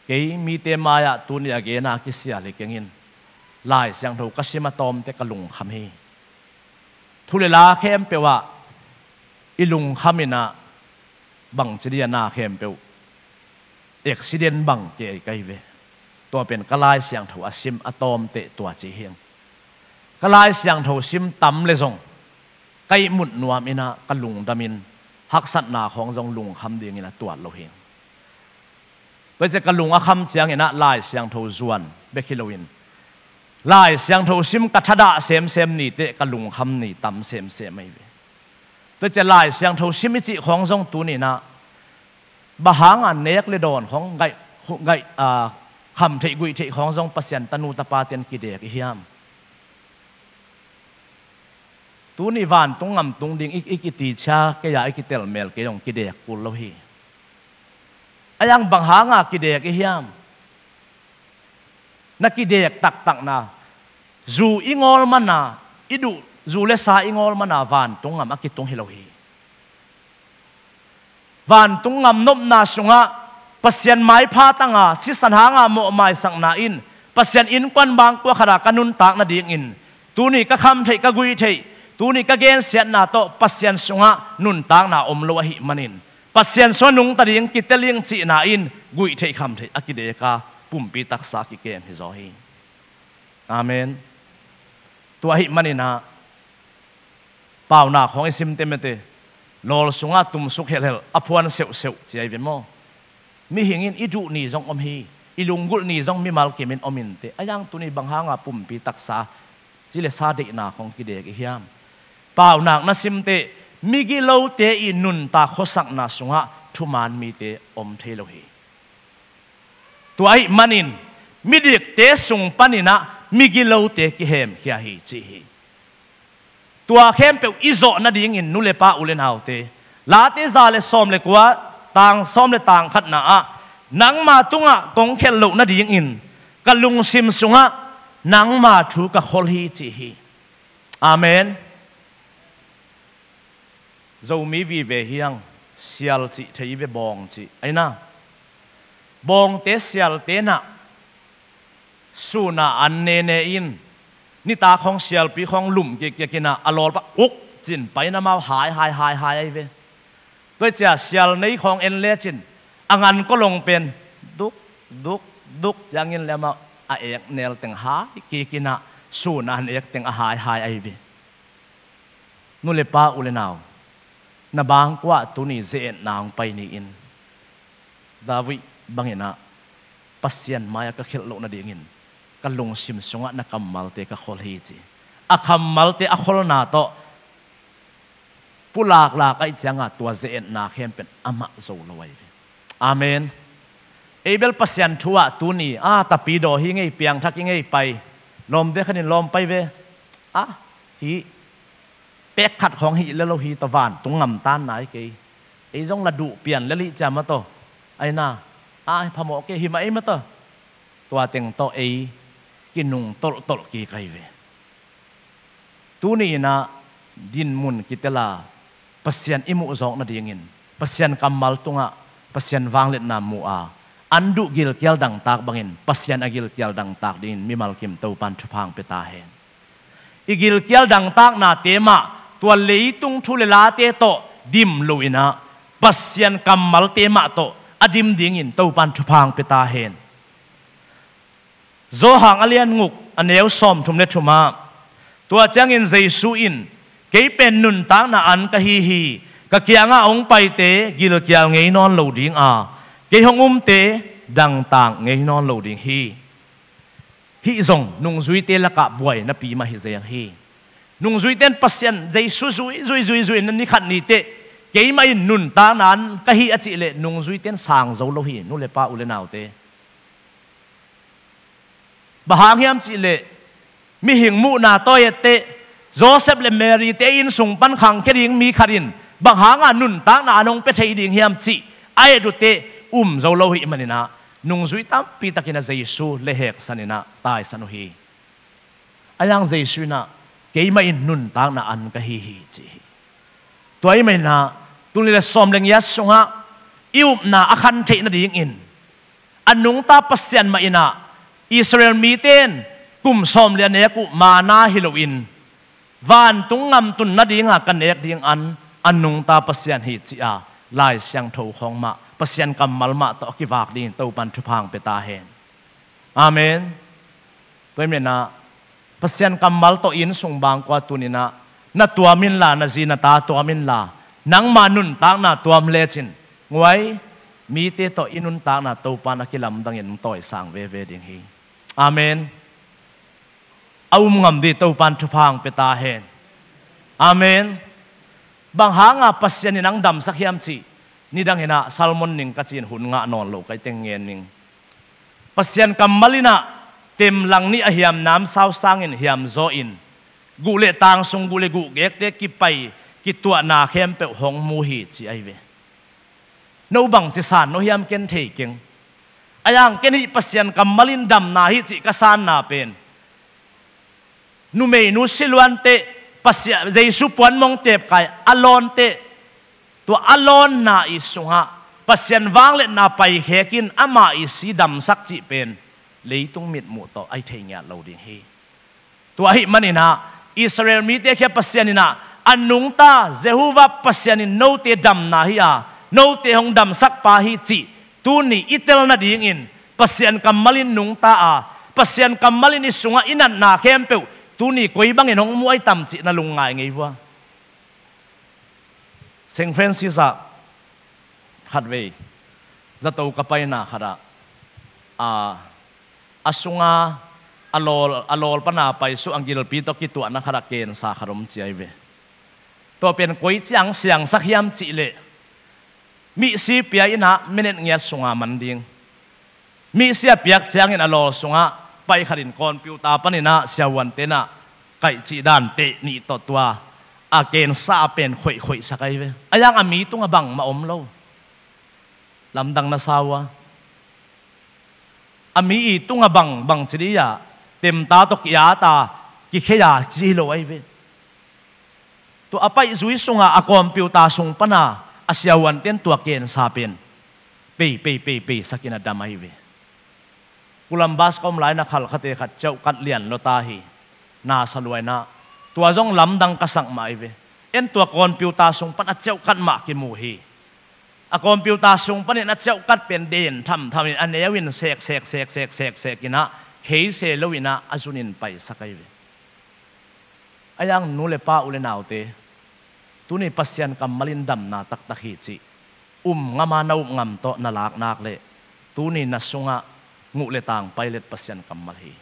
Kei mite mai-ah tuni a gena kisial hi kengin Lai Siangtho ka sim a tawmte ka lungkham hi. Thu le la khempeuh ah i lungkham inah bangci dia na khempeuh accident bang kei ka hi ve. Tua pen ka Lai Siangtho a sim a tawmte tua ci hi. Ka Lai Siangtho sim tam le zong ka ihmut nuam inah ka lungdamin haksatna khawng zong lungkham dingin a tuat lo hi. Tua hi ciah ka lung a kham cianginah Lai Siangtho zuan bek hi loin Lai Siangtho sim ka thadah semsem niteh ka lungkham ni tam semsem ahi ve. Tua hi ciah Lai Siangtho sim i cih khawng zong tuninah bang hanga nek le dawn khawng gaih, gaih, a, kham theih guih theih khawng zong Pasian tanu tapaten kidek i hiam? Tuni vantung ngam tung ding i, i kitichia kei a i kitel mel kei zong kidek kul lo hi. A yang bang hanga kidek i hiam? Na kidek taktakna, zu i ngawl mana, i duh zu le sa i ngawl mana vantung ngam a kitung hi lo hi. Vantung ngam nopna sungah Pasian maipha tanga sisan hanga mawhmaisakna in Pasian innkuan bangkua khata ka nuntak nadingin tuni ka kham theih, ka guih theih, tuni ka gensiatna tawh Pasian sungah nuntakna om lo ahih manin Pasian sungah nungta ding kiteling cihna in guih theih kham theih a kideka pumpi taksa a kikem hi zaw hi. Amen. Tua ahih maninah paunak khawng i simte mete, lawl sungah tumsuk helhel a phuan seuhseuh ci ahi ve maw? Mihing in i duh ni zong om hi, i lunggulh ni zong mimal kimin om inteh. A yang tuni bang hanga pumpi taksa ci le sa deihna khawng kidek i hiam? Paunak na simteh migilote i nuntak khuasakna sungah thuman mite om thei lo hi. Tua ahih manin midikte sung paninah migilote kihemkhia hi ci hi. Tua khempeuh i zawh nadingin nu le pa, u le naute, Late za le sawm le kua, tang sawm le tang khatna ah, nangma tungah kong khelh loh nadingin ka lungsim sungah nangma thu ka khol hi ci hi. Amen. Zomi vive hiang, sial cih thei ve, bawng cih aina. Bawngte sialte nah suna an nene in nitak khawng sialpi khawng lum kikkiakinah a lawlpa uk cin paina mau hai hai hai hai ahi ve. Tua hi cia sial nei khawng en lecin a ngan kawlong pen duk duk duk ciangin le amah a ek nel teng hai kikinah suna an ek teng a hai hai ahi ve. Nu le pa, u le nau, na bangkuah tuni ze-etna hong pai ni-in David banginah Pasian mai-ah ka khelh loh nadingin ka lungsim sungah na kammalte ka khol hi ci. A kammalte a kholna tawh pulaklak aih cianga tua ze-etna khempeuh amah zo lo ahi ve. Amen. Ei bel Pasian thu-ah tuni a tapidaw hi ngei, piangthak hi ngei pai. Lawmte khanin lawm pai ve. A hi pek khat khawng hih le lo hi, tua vantung ngamtan nai kei. Ei zong la duh pian le lih ciama tawh aina a phamawh kei himah ei ma tawh. Tua teng tawh ei kinung tolhtolh kik ahi ve. Tuni inah dinmun kitela Pasian i muh zawk nadingin Pasian kammal tungah Pasian vangliatna mu a, an duh gilkial dangtak bangin Pasian a gilkial dangtak dingin mimal kim Topan thupha hong pia ta hen. I gilkial dangtaknate mah tua leitung thu le late tawh dim lo inah Pasian kammalte mah tawh a dim dingin Topan thupha hong pia ta hen. Johan a lian nguk a neu sawmthum le thumah, tua ciangin Jesu in, "Kei pen nuntakna an ka hi hi. Ka kiangah hong paite gilkial ngei nawn lo ding a, kei hong umte dangtak ngei nawn lo ding hi." Hih zong nungzuite lakah buainapi mah hi zeng hi. Nungzuite in Pasian Jesu zui zui zui zui in ni khat ni teh, "Keimah in nuntakna an ka hi," a cih leh nungzuite in sang zo lo hi, nu le pa, u le naute. Bang hang hiam cih leh mihing muhna tawh etteh, Joseph le Mary te inn sung pan khangkhia ding mi khat in bang hanga nuntakna an hong pia thei ding hiam cih a et uh teh um zo lo hi maninah, nungzui tampi takinah Jesu lehheksan inah taisan uh hi. A yang Jesu inah, "Keimah in nuntakna an ka hi hi," ci hi. Tua ahih maninah tuni le sawm le ngiat sungah i upna a khan theih nadingin a nungta Pasian mah inah Israel mite in kum sawm le a nek uh manna hi loin vantung ngam tun nadinga ka nek ding an a nungta Pasian hi ci-a Lai Siangtho khawng mah Pasian kammal mah tawh a kivak dingin Topan thupha hong pia ta hen. Amen. Tua ahih maninah Pasian kammal tawh inn sung bangkua tuninah na tuam inla, na zi na ta tuam inla, nangma nuntakna tuam lecin, nguai, mite tawh i nuntakna Topan a kilamdangin hong tawisang veve ding hi. Amen. A um ngam dih Topan thupha hong pia ta hen. Amen. Bang hanga Pasian in hong damsak hiam cih nidang inah sermon ning ka ci-in hun ngah nawn lo ka hi teng ngen ning. Pasian kammal inah temlang nih a hiam namsau sangin hiam zaw in, guh le tang sung, guh le guh gekte kipai kituahna khempeuh hong mu hi ci ahi ve. No bangci san no hiam ken thei keng. A yang ken hih Pasian kammal in damna hi cih ka sanna pen numeinu siluan teh, Pasian, Jesu puanmong tepkai a lawn teh, tua a lawnna i sungah Pasian vangliatna paikhekin ama i si damsak cih pen leitung mitmuh tawh ahi thei ngiat lo ding hi. Tua ahih maninah Israel mite khia Pasian inah a nungta Jehovah Pasian in note damna hi a, note hong damsakpa hi cih tuni i tel nadingin Pasian kammal in nungta a, Pasian kammal in i sungah i natna khempeuh tuni koi bangin hong mu ahi tam cih na lungngai ngei vua. Saint Francis ah khatvei zato ka paina khatah a, a sunga a lawl, a lawl pana paisuh a gilpi tawh kituahna khatah kensa khat om ci ahi ve. Tua pen koi ciang siangsak hiam cih leh mihsi pia inah minute ngiat sunga man ding. Mihsi a piak ciangin a lawl sungah pai khatin computer paninah siavuante inah kaihcih dan teh nih tawh tua a kensa a pen khoihkhoihsak ahi ve. A yang a mi tungah bangmah om lo. Lamdang na sa uh a, a mi i tungah bang, bangci dih ah temta tawh ki-at a kikhei a kici hi lo ahi ve. Tua a paih zui sungah a computer sung pana a siavuante in tua kensa pen pei pei pei pei sakin a dam ahi ve. Columbus ka om lai-in a khalkhate khat ceuhkat lian lua ta hi. Na sa lua inah tua zong lamdang ka sak mah ahi ve. En tua computer sung pan a ceuhkat mah kimu hi. A computer sung panin a ceuhkat pen den thamtham in a neu in sek sek sek sek sek sek inah khei se lo inah a zunin paisak ahi ve. A yang nu le pa, u le naute, tuni Pasian kammal in damna taktak hi cih um ngam a na up ngam tawh na lak nak leh tuni na sungah nguh le tang pailet Pasian kammal hi.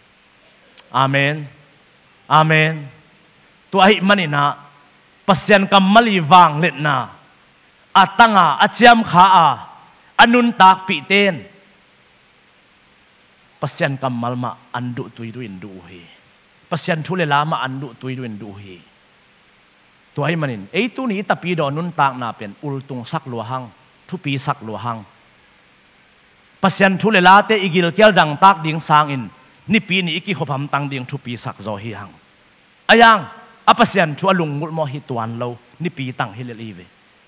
Amen. Amen. Tua ahih maninah Pasian kammal i vangliatna a tanga, a ciamkha a, a nuntakpihte in Pasian kammal mah an duh tuiduh in duh uh hi. Pasian thu le la mah an duh tuiduh in duh uh hi. Tua ahih manin ei tuni i tapidaw nuntakna pen ultungsak lua hang, thupisak lua hang. Pasian thu le late i gilkial dangtak ding sangin Nipi ni i kikhop hamtang ding thupisak zaw hi hang. A yang a Pasian thu a lunggulh mawh hi tuan lo, Nipi tang hi lel hi ve.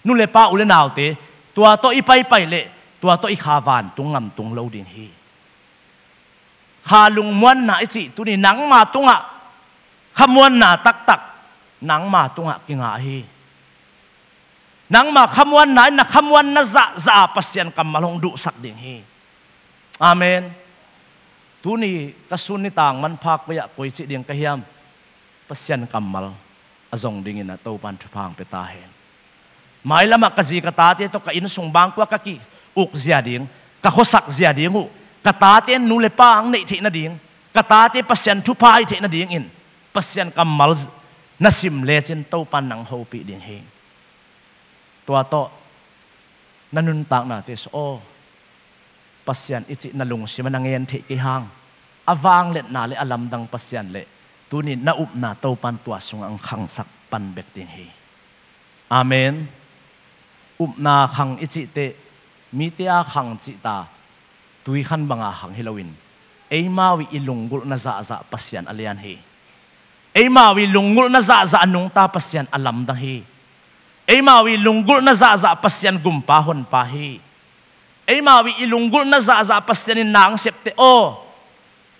Nu le pa, u le naute, tua tawh i paipai leh tua tawh i kha vantung ngamtung lo ding hi. Kha lungmuanna i cih tuni nangma tungah khamuanna taktak nangma tungah kinga hi. Nangma khamuanna in na khamuanna zahzah ah Pasian kammal hong duhsak ding hi. Amen. Tuni ka sun nitang manpha koi ah koi cih ding ka hiam? Pasian kammal a zong dingin a Topan thupha hong pia ta hen. Mailamah ka zi ka tate tawh ka inn sung bangkua ka ki-uk zia ding, ka khuasak zia ding uh, ka tate nu le pa hong neih theih nading, ka tate Pasian thupha hih theih nadingin Pasian kammal na sim lecin Topan nang hopih ding hi. Tua tawh na nuntaknate sung aw, Pasian i cih na lungsim ah na ngen theih kei hang, a vangliatna le a lamdang Pasian le tuni na upna Topan tua sungah hong khangsak pan bek ding hi. Amen. Upna khang i cih teh mite a khang cih ta, tuikhan banga khang hi loin, eimau ii i lunggulhna zahzah Pasian a lian hi. Eimau ii i lunggulhna zahzah a nungta Pasian a lamdang hi. Eimau ii i lunggulhna zahzah Pasian gumpa honpa hi. Eimau ii i lunggulhna zahzah Pasian in nang sep teh aw,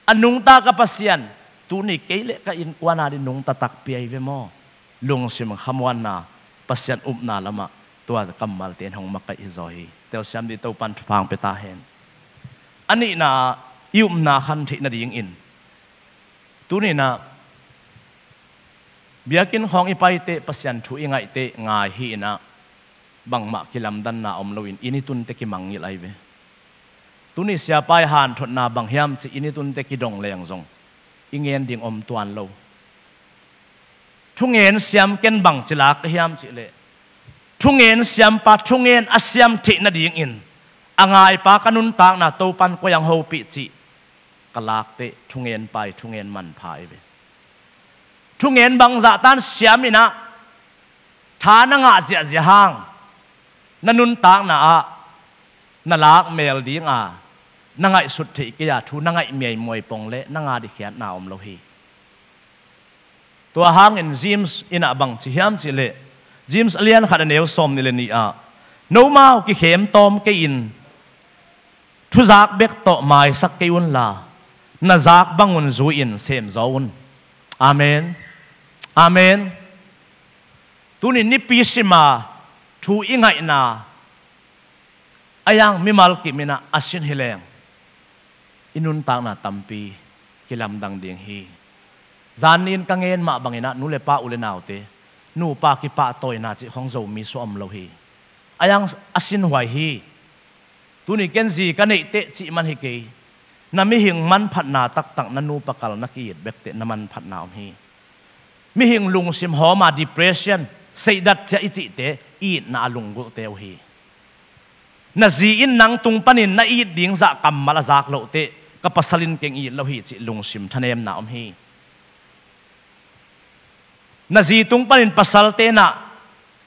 a nungta ka Pasian, tuni kei le ka innkuan a ding nungta takpi ahi ve maw? Lungsim khamuanna, Pasian upna lamah tua kammalte in hong makaih hi zaw hi. Telsiam dih Topan thupha hong pia ta hen. A nihna, i upna khan theih nadingin tuni-in ah biakinn khawng i paiteh, Pasian thu i ngaihteh ngai hi-in ah bangmah kilamdanna om loin inn i tunte kimangngilh ahi ve. Tuni siapa ii hanthotna bang hiam cih inn i tunte kidong leng zong i ngen ding om tuan lo. Thungen siam ken bangci lak ka hiam cihleh, thungen siampa thungen a siam theih nadingin a ngaipa ka nuntakna Topan koi-ah hong hopih cih ka lakteh thungenpa ii thungen manpha ahi ve. Thungen bangzah tan siam-in ah tha na ngah ziahziah hang, na nuntakna ah na lak mel dinga na ngaihsut theih kei-a thu na ngaih miaimuai pong leh nang a ding khiatna om lo hi. Tua hangin James in ah bangci hiam cihleh, James a lian khat a neu sawmnih le nih ah, nomau kikhem tawm kei-in thuzak bek tawh maisak kei unla, na zak bangun zui-in semzaw un. Amen. Amen. Tuni nipi sima thu i ngaihna a iang mimal kim-in ah a sin hi leng, i nuntakna tampi kilamdang ding hi. Zanni-in ka ngen mah bangin ah nu le pa, u le naute, nupa kipahtawina cih khawng Zomi sung ah om lo hi. A iang a sinhuai hi. Tuni ken zi ka neihteh cih man hi kei. Na mihing manphatna taktak, na nupa kal na ki-it bekteh na manphatna om hi. Mihing lungsim hawma depression, seihdat ciah i cihte, itna a lunggulhte uh hi. Na zi in nang tung panin na it ding zah kammal a zak lohteh, ka pasal in keng it lo hi cih lungsim thanemna om hi. Na zi tung panin pasalte in ah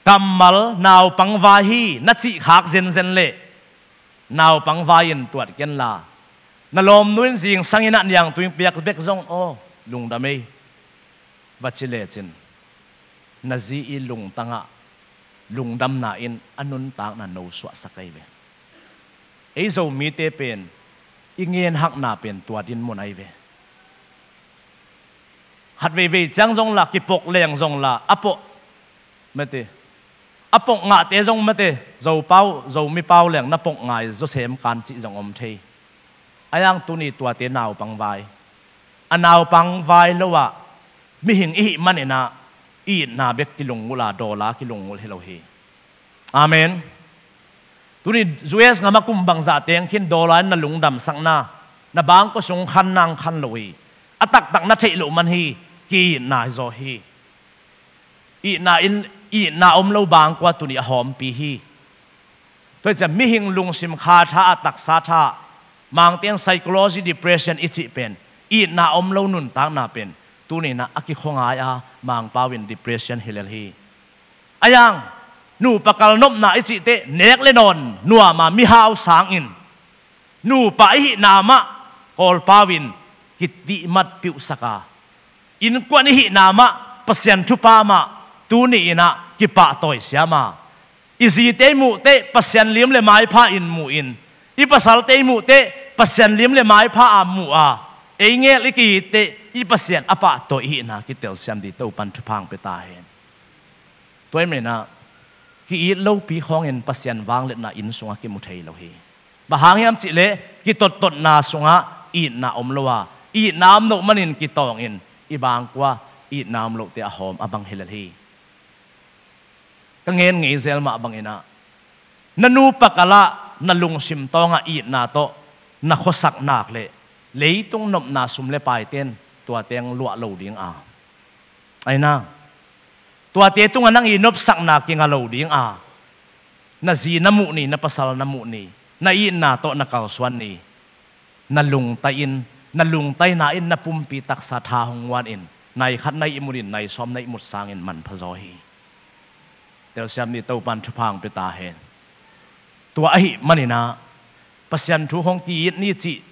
kammal naupang vai hi na cihkhak zenzen leh, naupang vai-in tuat kenla, na lawmnu in zingsangin ah niangtui piak bek zong aw, lungdam ei, va ci lecin, na zi ii lungtang ah lungdamna in a nuntakna nosuahsak ahi ve. Ei Zomite pen i ngenhakna pen tua dinmun ahi ve. Khat veivei ciang zong la, kipok leng zong la, a pok mate, a pok ngahte zong mate, Zopau, Zomi pau leng na pok ngai zaw sem kan cih zong om thei. A iang tuni tuate naupang vai, a naupang vai lo-ah mihing i hih manin ah itna bek kilunggulh a, dollar kilunggulh hi lo hi. Amen. Tuni U S gam ah kum bangzah teng khin dollar in na lungdamsakna, na bangkua sung khanna hong khan lo hi. A taktak na theih loh man hi, ki-itna hi zaw hi. Itna in, itna om lo bangkua tuni a hawmpi hi. Tua hi ciah mihing lungsim kha tha ah, taksa tha ah, Mangte in psychology depression i cih pen, itna om lo nuntakna pen tuni-in ah a kikhuangai a, Mangpau in depression hi lel hi. A iang, nupa kal nopna i cih teh nek le nawn nuam a, mihau sangin nupa i hihna mah Kawlpau in kidihmat piuhsak a, innkuan i hihna mah Pasian thupha mah tuni-in ah kipahtawi siam a, I zite i muh teh Pasian lim le maipha in mu in, i pasalte i muh teh Pasian lim le maipha a mu a, ei ngel i ki-it teh i Pasian a pahtawi i hihna kitelsiam ding Topan thupha hong pia ta hen. Tua ahih manin ah ki-it lopi khawngin Pasian vangliatna inn sungah kimu thei lo hi. Bang hang hiam cih leh kitottotna sungah itna om lo a, itna om loh manin kitawngin i bangkua itna om lohte a hawm a bang hi lel hi. Ka ngen ngei zel mah bangin ah na nupa kal ah na lungsim tawngah itna tawh na khuasak nak leh leitung nopna sum le paite in tua teng luah lo ding a, ahi na, tuate tungah nang i nopsakna kinga lo ding a, na zi na muh ni, na pasal na muh ni, na itna tawh na kalsuan ni, na lungtai in, na lungtaina in na pumpi taksa tha hong nguan in, nai khat na ihmut in, nai sawm na ihmut sangin manpha zaw hi. Telsiam ding Topan thupha hong pia ta hen. Tua ahih manin ah Pasian thu hong ki-it ni cih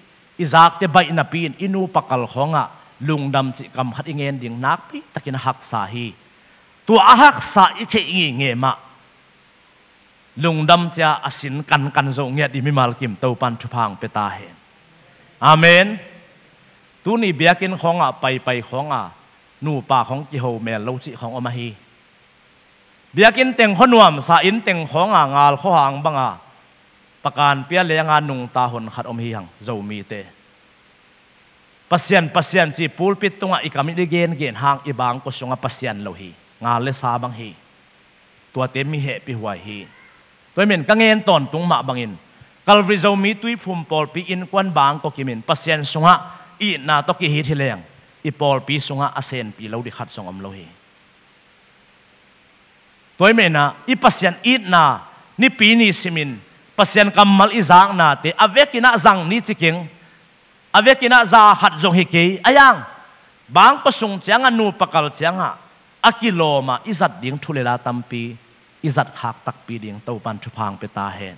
i zakte baih napi in i nupa kal khawngah lungdam cih kam khat i ngen ding nakpi takin a haksa hi. Tua a haksa i theih ngimngim ah lungdam cia a sin kankan zo ngiat i mimal kim Topan thupha hong pia ta hen. Amen. Tuni biakinn khawngah paipai khawngah nupa khawng kiho mel lo cih khawng om ahi. Biakinn teng khua nuamsa, inn teng khawngah ngal khuahang banga pakan pia lenga nungta hon khat om hi hang, Zomite. Pasian, Pasian ci pulpit tungah i kam in i gengen hang i bangkua sungah Pasian lo hi, ngal le sa bang hi. Tuate mi hehpih huai hi. Tua ahih manin ka ngen tawntung mah bangin Calvary Zomi Tuiphum pawlpi innkuan bangkua kimin Pasian sungah itna tawh kihit hi leng i pawlpi sungah a senpi lo ding khat zong om lo hi. Tua ahih manin ah i Pasian itna nipi ni simin Pasian kammal i zaknate a vekin ah zang ni ci keng, a vekin ah za khat zong hi kei a, yang bangkua sung ciangah nupa kal ciangah a kilawm ah i zat ding thu le la tampi i zat khak takpi ding Topan thupha hong pia ta hen.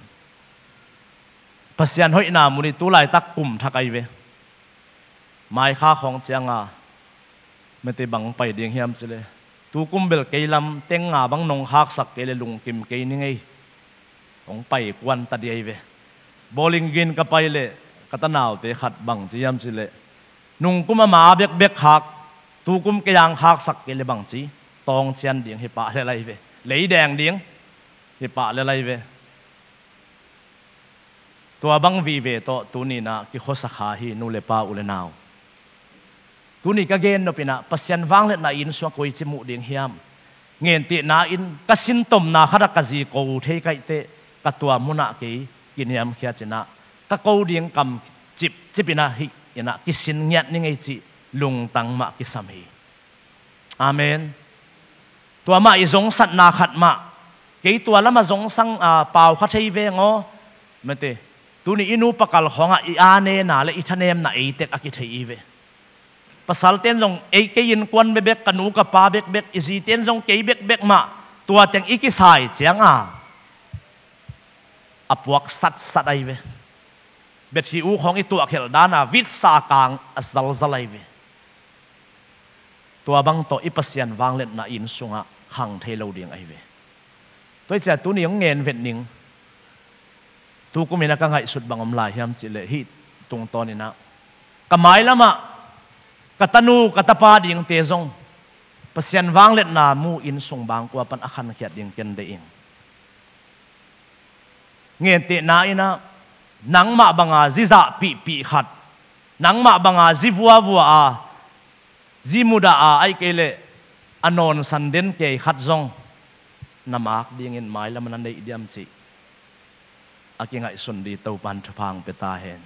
Pasian hoihna mun i tu laitak kum thak ahi ve. Maikha khawng cianga mete bang pai ding hiam cih leh, tukum bel kei lam teng nga bang nong khaksak kei leh lungkim kei ning ei. Hong pai kuan ta ding ahi ve. Bowling Green ka pai leh ka tanaute khat bang ci hiam cih leh, nungkum ama bekbek khak, tukum kei ang khaksak kei leh bang ci, tawng cian ding hi pah lel ahi ve. Lei deng ding hi pah lel ahi ve. Tua bang vive tawh tuni in ah kikhuasa kha hi, nu le pa, u le nau. Tuni ka gen nop in ah Pasian vangliatna inn sungah koici muh ding hiam? Ngentehna in ka sintomna khat ah ka zi ko thei kaih teh ka tua munah kei kiniamkhiat in ah ka ko ding kam cipcip in ah hih in ah kisin ngiat ning ei cih lungtang mah kisam hi. Amen. Tua mah i zongsatna khat mah, kei tua lamah zongsang, a, pau kha thei veng aw. Mate, tuni i nupa kal khawngah i anena le i thanemna ei tek a kithei i ve. Pasalten zong ei kei innkuan bekbek, ka nu ka pa bekbek, i ziten zong kei bekbek mah tua teng i kisai cianga a puak satsat ahi ve. Bethi u khawng i tuahkhelh dana vitsa kang a zalzal ahi ve. Tua bang tawh i Pasian vangliatna inn sungah khang thei lo ding ahi ve. Tua hi ciah tuni hong ngen vet ning. Tukum in a ka ngaihsut bang om lai hiam cih leh hih tungtawn in ah ka mailamah ka tanu ka tapa dingte zong Pasian vangliatna mu inn sung bangkua pan a khankhiat ding ken deih ing. Ngentehna in ah nangmah banga zi zahpihpih khat, nangmah banga zi vuavua a, zi mudah a, ahih kei leh a nawnsan den kei khat zong na mak dingin mailam a na neih diam cih a kingaihsun ding Topan thupha hong pia ta hen.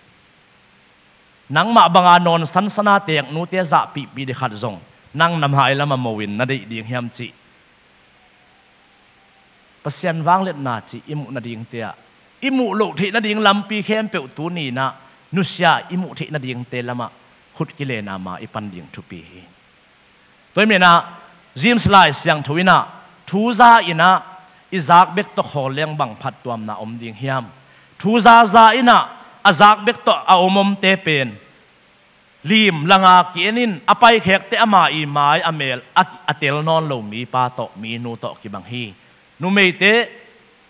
Nangmah banga nawnsan sana teknute zahpihpih ding khat zong nang na mailam a mo in na deih ding hiam cih Pasian vangliatna cih i muh nadingte ah i muh loh theih nading lampi khempeuh tuni in ah nusia i muh theih nadingte lamah khut kilena ma i pan ding thupi hi. Tua hi menah James Lai Siangtho in ah thu za in ah i zak bek tawh khawl leng bang phattuamna om ding hiam? Thu za za in ah a zak bek tawh a om omte pen lim langa ki-en in a paikhekte ama i mai a mel a, a tel nawn lo mipa tawh minu tawh kibang hi. Numeite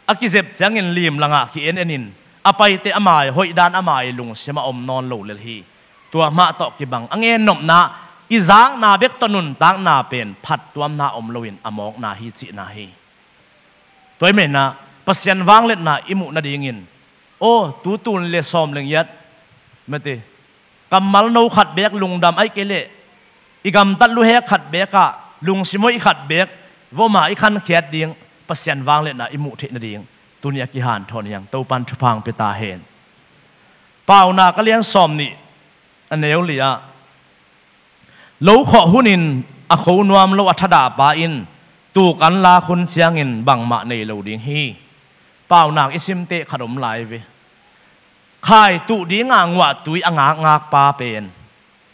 a kizep ciangin lim langah ki-en enin a paite a mai hoih dan a mai lungsim a om nawn lo lel hi. Tua mah tawh kibang a ngennopna i zakna bek tawh nuntakna pen phattuamna om loin a mawkna hi cihna hi. Tua i menah Pasian vangliatna i muh nadingin, aw, tu tul nih le sawm le ngiat mete kammal no khat beek lungdam aih kei leh i gamtat luhek khat beekah lungsim hoih khat beek voma i khankhiat ding Pasian vangliatna i muh theih nading tuni a kihanthawn hiang Topan thupha hong pia ta hen. Paunak a lian sawm nih a neu li ah, lo khawh hunin a kho nuam lo a thadah pa in tuu kan lak hun ciangin bangmah nei lo ding hi. Paunak i simteh khat om lai ve. Khaituh dinga nguahtui a ngakngak pa pen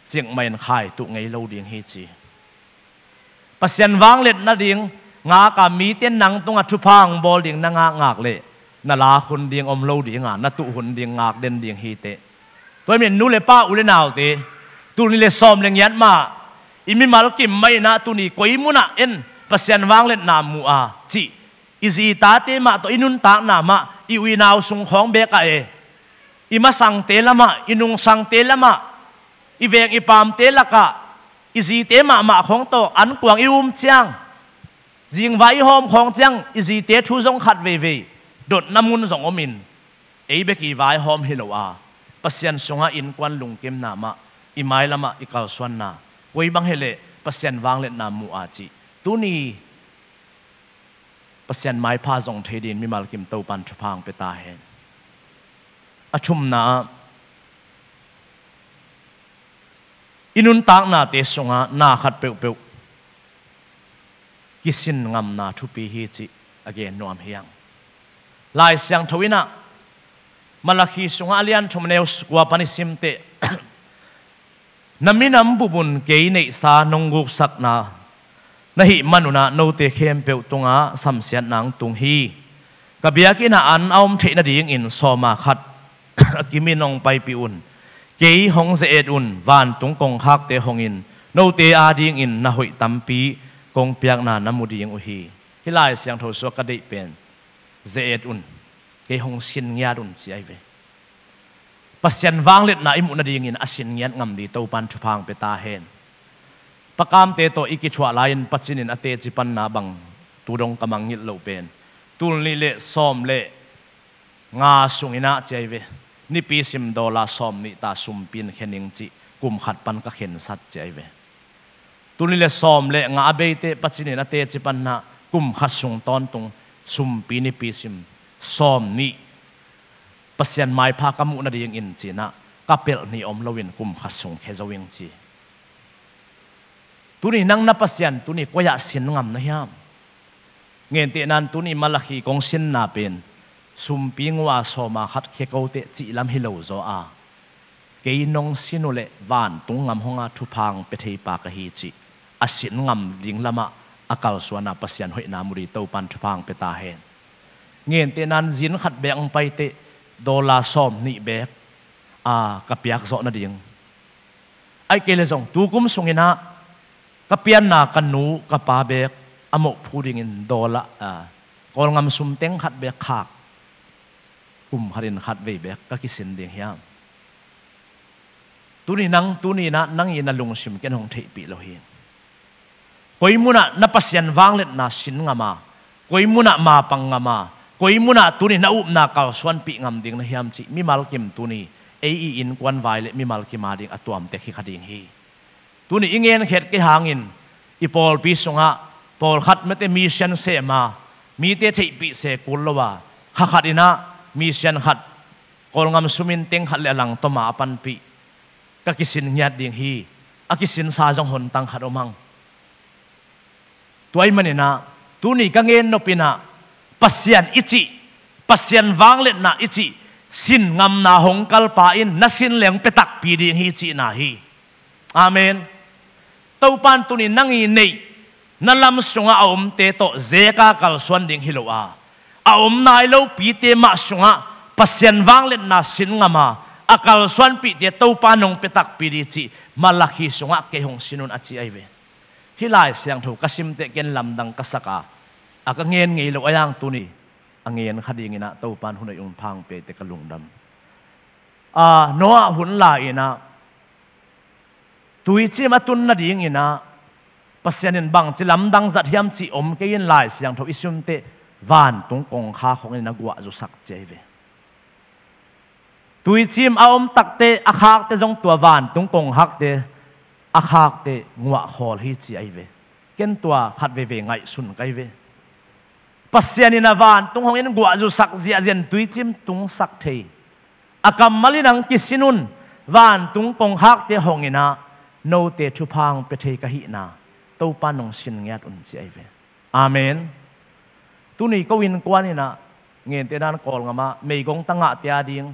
cikmah in khaituh ngei lo ding hi ci. Pasian vangliat nading ngaka mite nang tungah thupha hong bawl ding na ngakngak leh na lak hun ding om lo dinga na tuh hun ding ngak den ding hi teh. Tua i men nu le pa u le naute, tul nih le sawm le ngiat mah i mimal kim mah inah tuni koi munah en Pasian vangliatna mu a cih i zi i tate mah tawh i nuntakna mah i u i nau sung khawng beekah e, i masangte lamah, i nungsangte lamah, i veng i paamte lakah i zite mahmah khawng tawh ankuang i um ciang, zingvai i hawm khawng ciang i zite thu zong khat veivei dotna mun zong omin, ei bek i vaihawm hi lo a, Pasian sungah innkuan lungkimna mah, i mailamah i kalsuanna, koi bang hileh Pasian vangliatna mu a cih tuni Pasian maipha zong thei dingin mimal kim Topan thupha hong pia ta hen. A thumna ah, i nuntaknate sungah na khat peuhpeuh kisin ngamna thupi hi cih a gen nuam hiang. Lai Siangtho inah Malakhi sungah a lian thum a neu kua pan i simteh, na minam bupun kei neihsa nong guksakna na hih manunah note khempeuh tungah samsiatna hong tung hi. Ka biakinnah an a om theih nadingin sawma khat a kimin hong paipih un. Kei hong ze-et un, vantung kongkhakte hongin note adingin na hoih tampi kong piakna na mu ding uh hi. Hih Lai Siangtho sua ka deih pen ze-et un, kei hong sin ngiat un ci ahi ve. Pasian vangliatna i muh nadingin a sin ngiat ngam ding Topan thupha hong pia ta hen. Pakamte tawh i kithuah lai-in pacinin a teci panna bang tu dong ka mangngilh loh pen, tul nih le sawm le nga sunginah ci ahi ve, nipi sim dollar sawm nih ta sumpi in khe ning cih kum khat pan ka khensat ci ahi ve. Tul nih le sawm le nga a beite pacinin a teci panna kum khat sung tawntung sumpi nipi sim sawm nih Pasian maipha ka muh nadingin cinah ka pelh nih om loin kum khat sung khe zo ing ci. Tuni nang na Pasian tuni koi-ah sin ngam na hiam? Ngentehnan tuni Malakhi kong sinna pen sumpi ngua sawma khat khe ko teh cih lam hi lo zaw a, kei nong sin uh leh vantung ngam honga thupha hong pia thei pa ka hi cih a sin ngam ding lamah a kalsuana Pasian hoihna mu ding Topan thupha hong pia ta hen. Ngentehnan zin khat beek hong paiteh dollar sawm nih beek a ka piak zawh nading. Aih kei le zong tukum sunginah ka pianna ka nu ka pa beek a moh phu dingin dollar, a, Kawlngam sum teng khat beek khak, kum khatin khat vei beek ka kisin ding hiam? Tuni nang, tuni na, nang i na lungsim ken hong theihpih lo hi. Koi munah na Pasian vangliatna sin ngam a, koi munah mapang ngam a, koi munah tuni na upna kalsuanpih ngam ding na hiam cih mimal kim tuni ei i innkuan vai le mimal kim a ding a tuamtek hi kha ding hi. Tuni i ngenkhiat kei hangin i pawlpi sungah pawlkhat mete mission sem a, mite theihpih se kul lo a, kha khat inah mission khat Kawlngam sumin teng khat le a langtoma a panpih ka kisin ngiat ding hi. A kisinsa zong hontang khat om hang. Tua ahih maninah tuni ka ngen nopinah Pasian i cih, Pasian vangliatna i cih sin ngamna hong kalpa in na sin leng pia takpi ding hi cihna hi. Amen. Topan tuni nang i neih na lam sungah a omte tawh zeka kalsuan ding hi lo a, a om nai lopite mah sungah Pasian vangliatna sin ngam a, a kalsuanpihte Topa nong pia takpi ding cih Malakhi sungah kei hong sin un a ci ahi ve. Hih Lai Siangtho ka simteh ken lamdang ka sak a, a ka ngen ngei lo a yang tuni a ngen kha dinginah Topan hun a i um phang pia teh ka lungdam. A, Noah hun lai-inah tuicim a tun nadinginah Pasian in bangci lamdang zat hiam cih om kei in Lai Siangtho i sim teh vantung kongkhak hong in a guah zusak ci ahi ve. Tuicim a om takteh a khakte zong tua vantung kongkhakte a khakte nguah khawl hi ci ahi ve. Ken tua khat veve ngaihsun ka hi ve. Pasian in a vantung hong in guah zusak ziahziah in tuicim tungsak thei. A kammal in ang kisin un vantung kongkhakte hong inah note thupha hong pia thei ka hihna Topan hong sin ngiat un ci ahi ve. Amen. Tuni ko innkuan inah ngente nan Kawlngam ah meigong tangahte a ding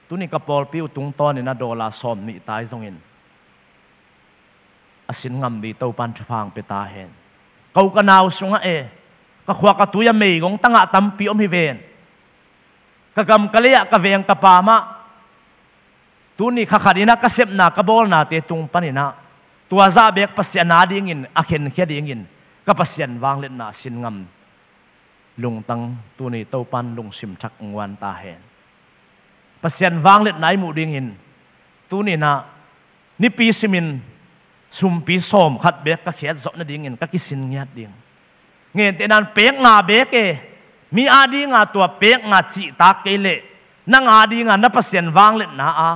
tuni ka pawlpi uh tungtawn inah dollar sawm nih tai zongin a sin ngam ding Topan thupha hong pia ta hen. Ko ka nau sungah e, ka khua ka tui a meigong tangah tampi om hi ven. Ka gam ka lei ah ka veng ka pam ah tuni kha khat inah ka sepna ka bawlnate tung paninah tua zah bek Pasian a dingin a khenkhia dingin ka Pasian vangliatna a sin ngam lungtang tuni Topan lungsim thak nguan ta hen. Pasian vangliatna i muh dingin tuninah nipi simin sumpi sawm khat bek ka khiat zawh nadingin ka kisin ngiat ding. Ngente nan pek nga bek e, mi a dinga tua pek nga cihtak kei leh nang a dinga na Pasian vangliatna a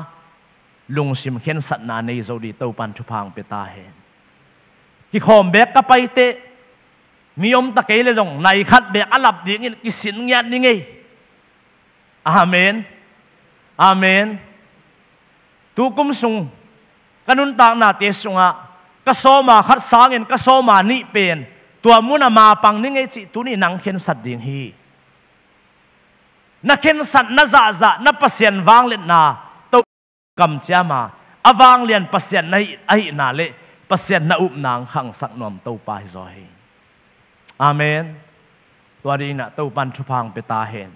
lungsim khensatna nei zo ding Topan thupha hong pia ta hen. Kikhawm bek ka pai teh mi om ta kei leh zong nai khat bek a lap dingin kisin ngiat ni ngei. Amen. Amen. Tukum sung ka nuntaknate sungah ka sawma khat sangin ka sawma nih pen tua munah mapang ni ngei cih tuni nang khensat ding hi. Na khensatna zahzah na Pasian vangliatna Topa kamciam a, a vanglian Pasian na hih, ahihna le Pasian na upna ang khangsak nuam Topa hi zaw hi. Amen. Tua dinginah Topan thupha hong pia ta hen.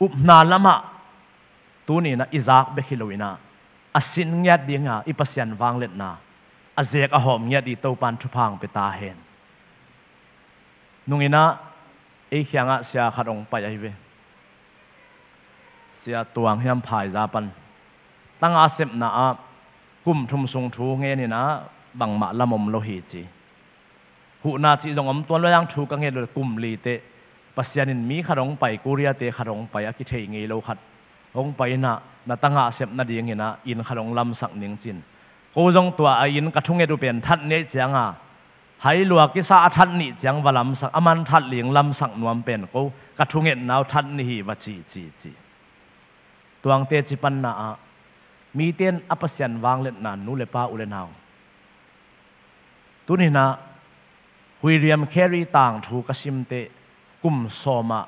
Upna lamah tuninah i zak bek hi loinah a sin ngiat dinga i Pasian vangliatna a zek a hawm ngiat ding Topan thupha hong pia ta hen. Nunginah ei khiangah sia khat hong pai ahi ve. Sia Tuang hiam Phaiza pan tangah sepna ah kum thum sung thu ngeninah bangmah lam om lo hi ci. Huhna cih zong om tuan lo, yang thu ka nget lo kum li teh Pasian in mi khat hong pai, Korea-te khat hong pai, a kithei ngei lo khat hong pai inah na tangah sep nadinginah inn khat hong lamsak ning cin. Ko zong tua a inn ka thunget uh pen that nih cianga hai lua kisa a that nih ciang va lamsak, a man that ling lamsak nuam pen ko ka thungetna uh that nih hi va ci ci ci. Tuangte cipanna ah mite in a Pasian vangliatna nu le pa u le nau tuninah William Carey tangthu ka simteh kum sawmah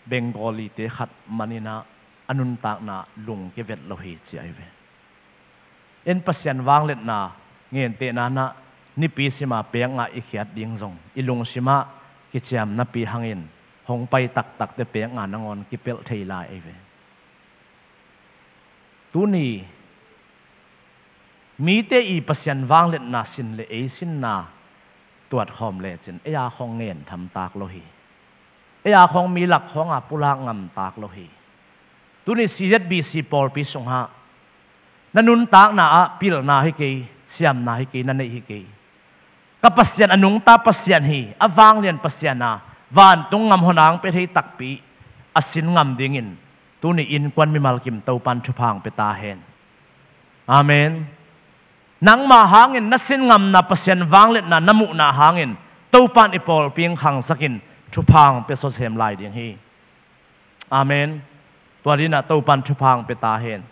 Bengali-te khat maninah a nuntakna lungkia vet lo hi ci ahi ve. En Pasian vangliatna ngentehna nah nipi sima pek ngah i khiat ding zong i lungsimah kiciamnapi hangin hong pai taktakte pek ngah nangawn kipelh thei lai ahi ve. Tuni mite i Pasian vangliatna sin le ei sinna tuat khawm lecin ei a khawng ngen thamtak lo hi. Ei a khawng mi lak khawnga pulak ngamtak lo hi. Tuni C Z B C pawlpi sungah na nuntakna ah pilna hi kei, siamna hi kei, na neih hi kei. Ka Pasian a nungta Pasian hi, a vanglian Pasian a vantung ngam hong pia thei takpi a sin ngam dingin tuni innkuan mimal kim Topan thupha hong pia ta hen. Amen. Nangma hangin na sin ngamna Pasian vangliatna na muhna hangin Topan i pawlpi hong khangsakin thupha hong pia sawsem lai ding hi. Amen. Tua dinah Topan thupha hong pia ta hen.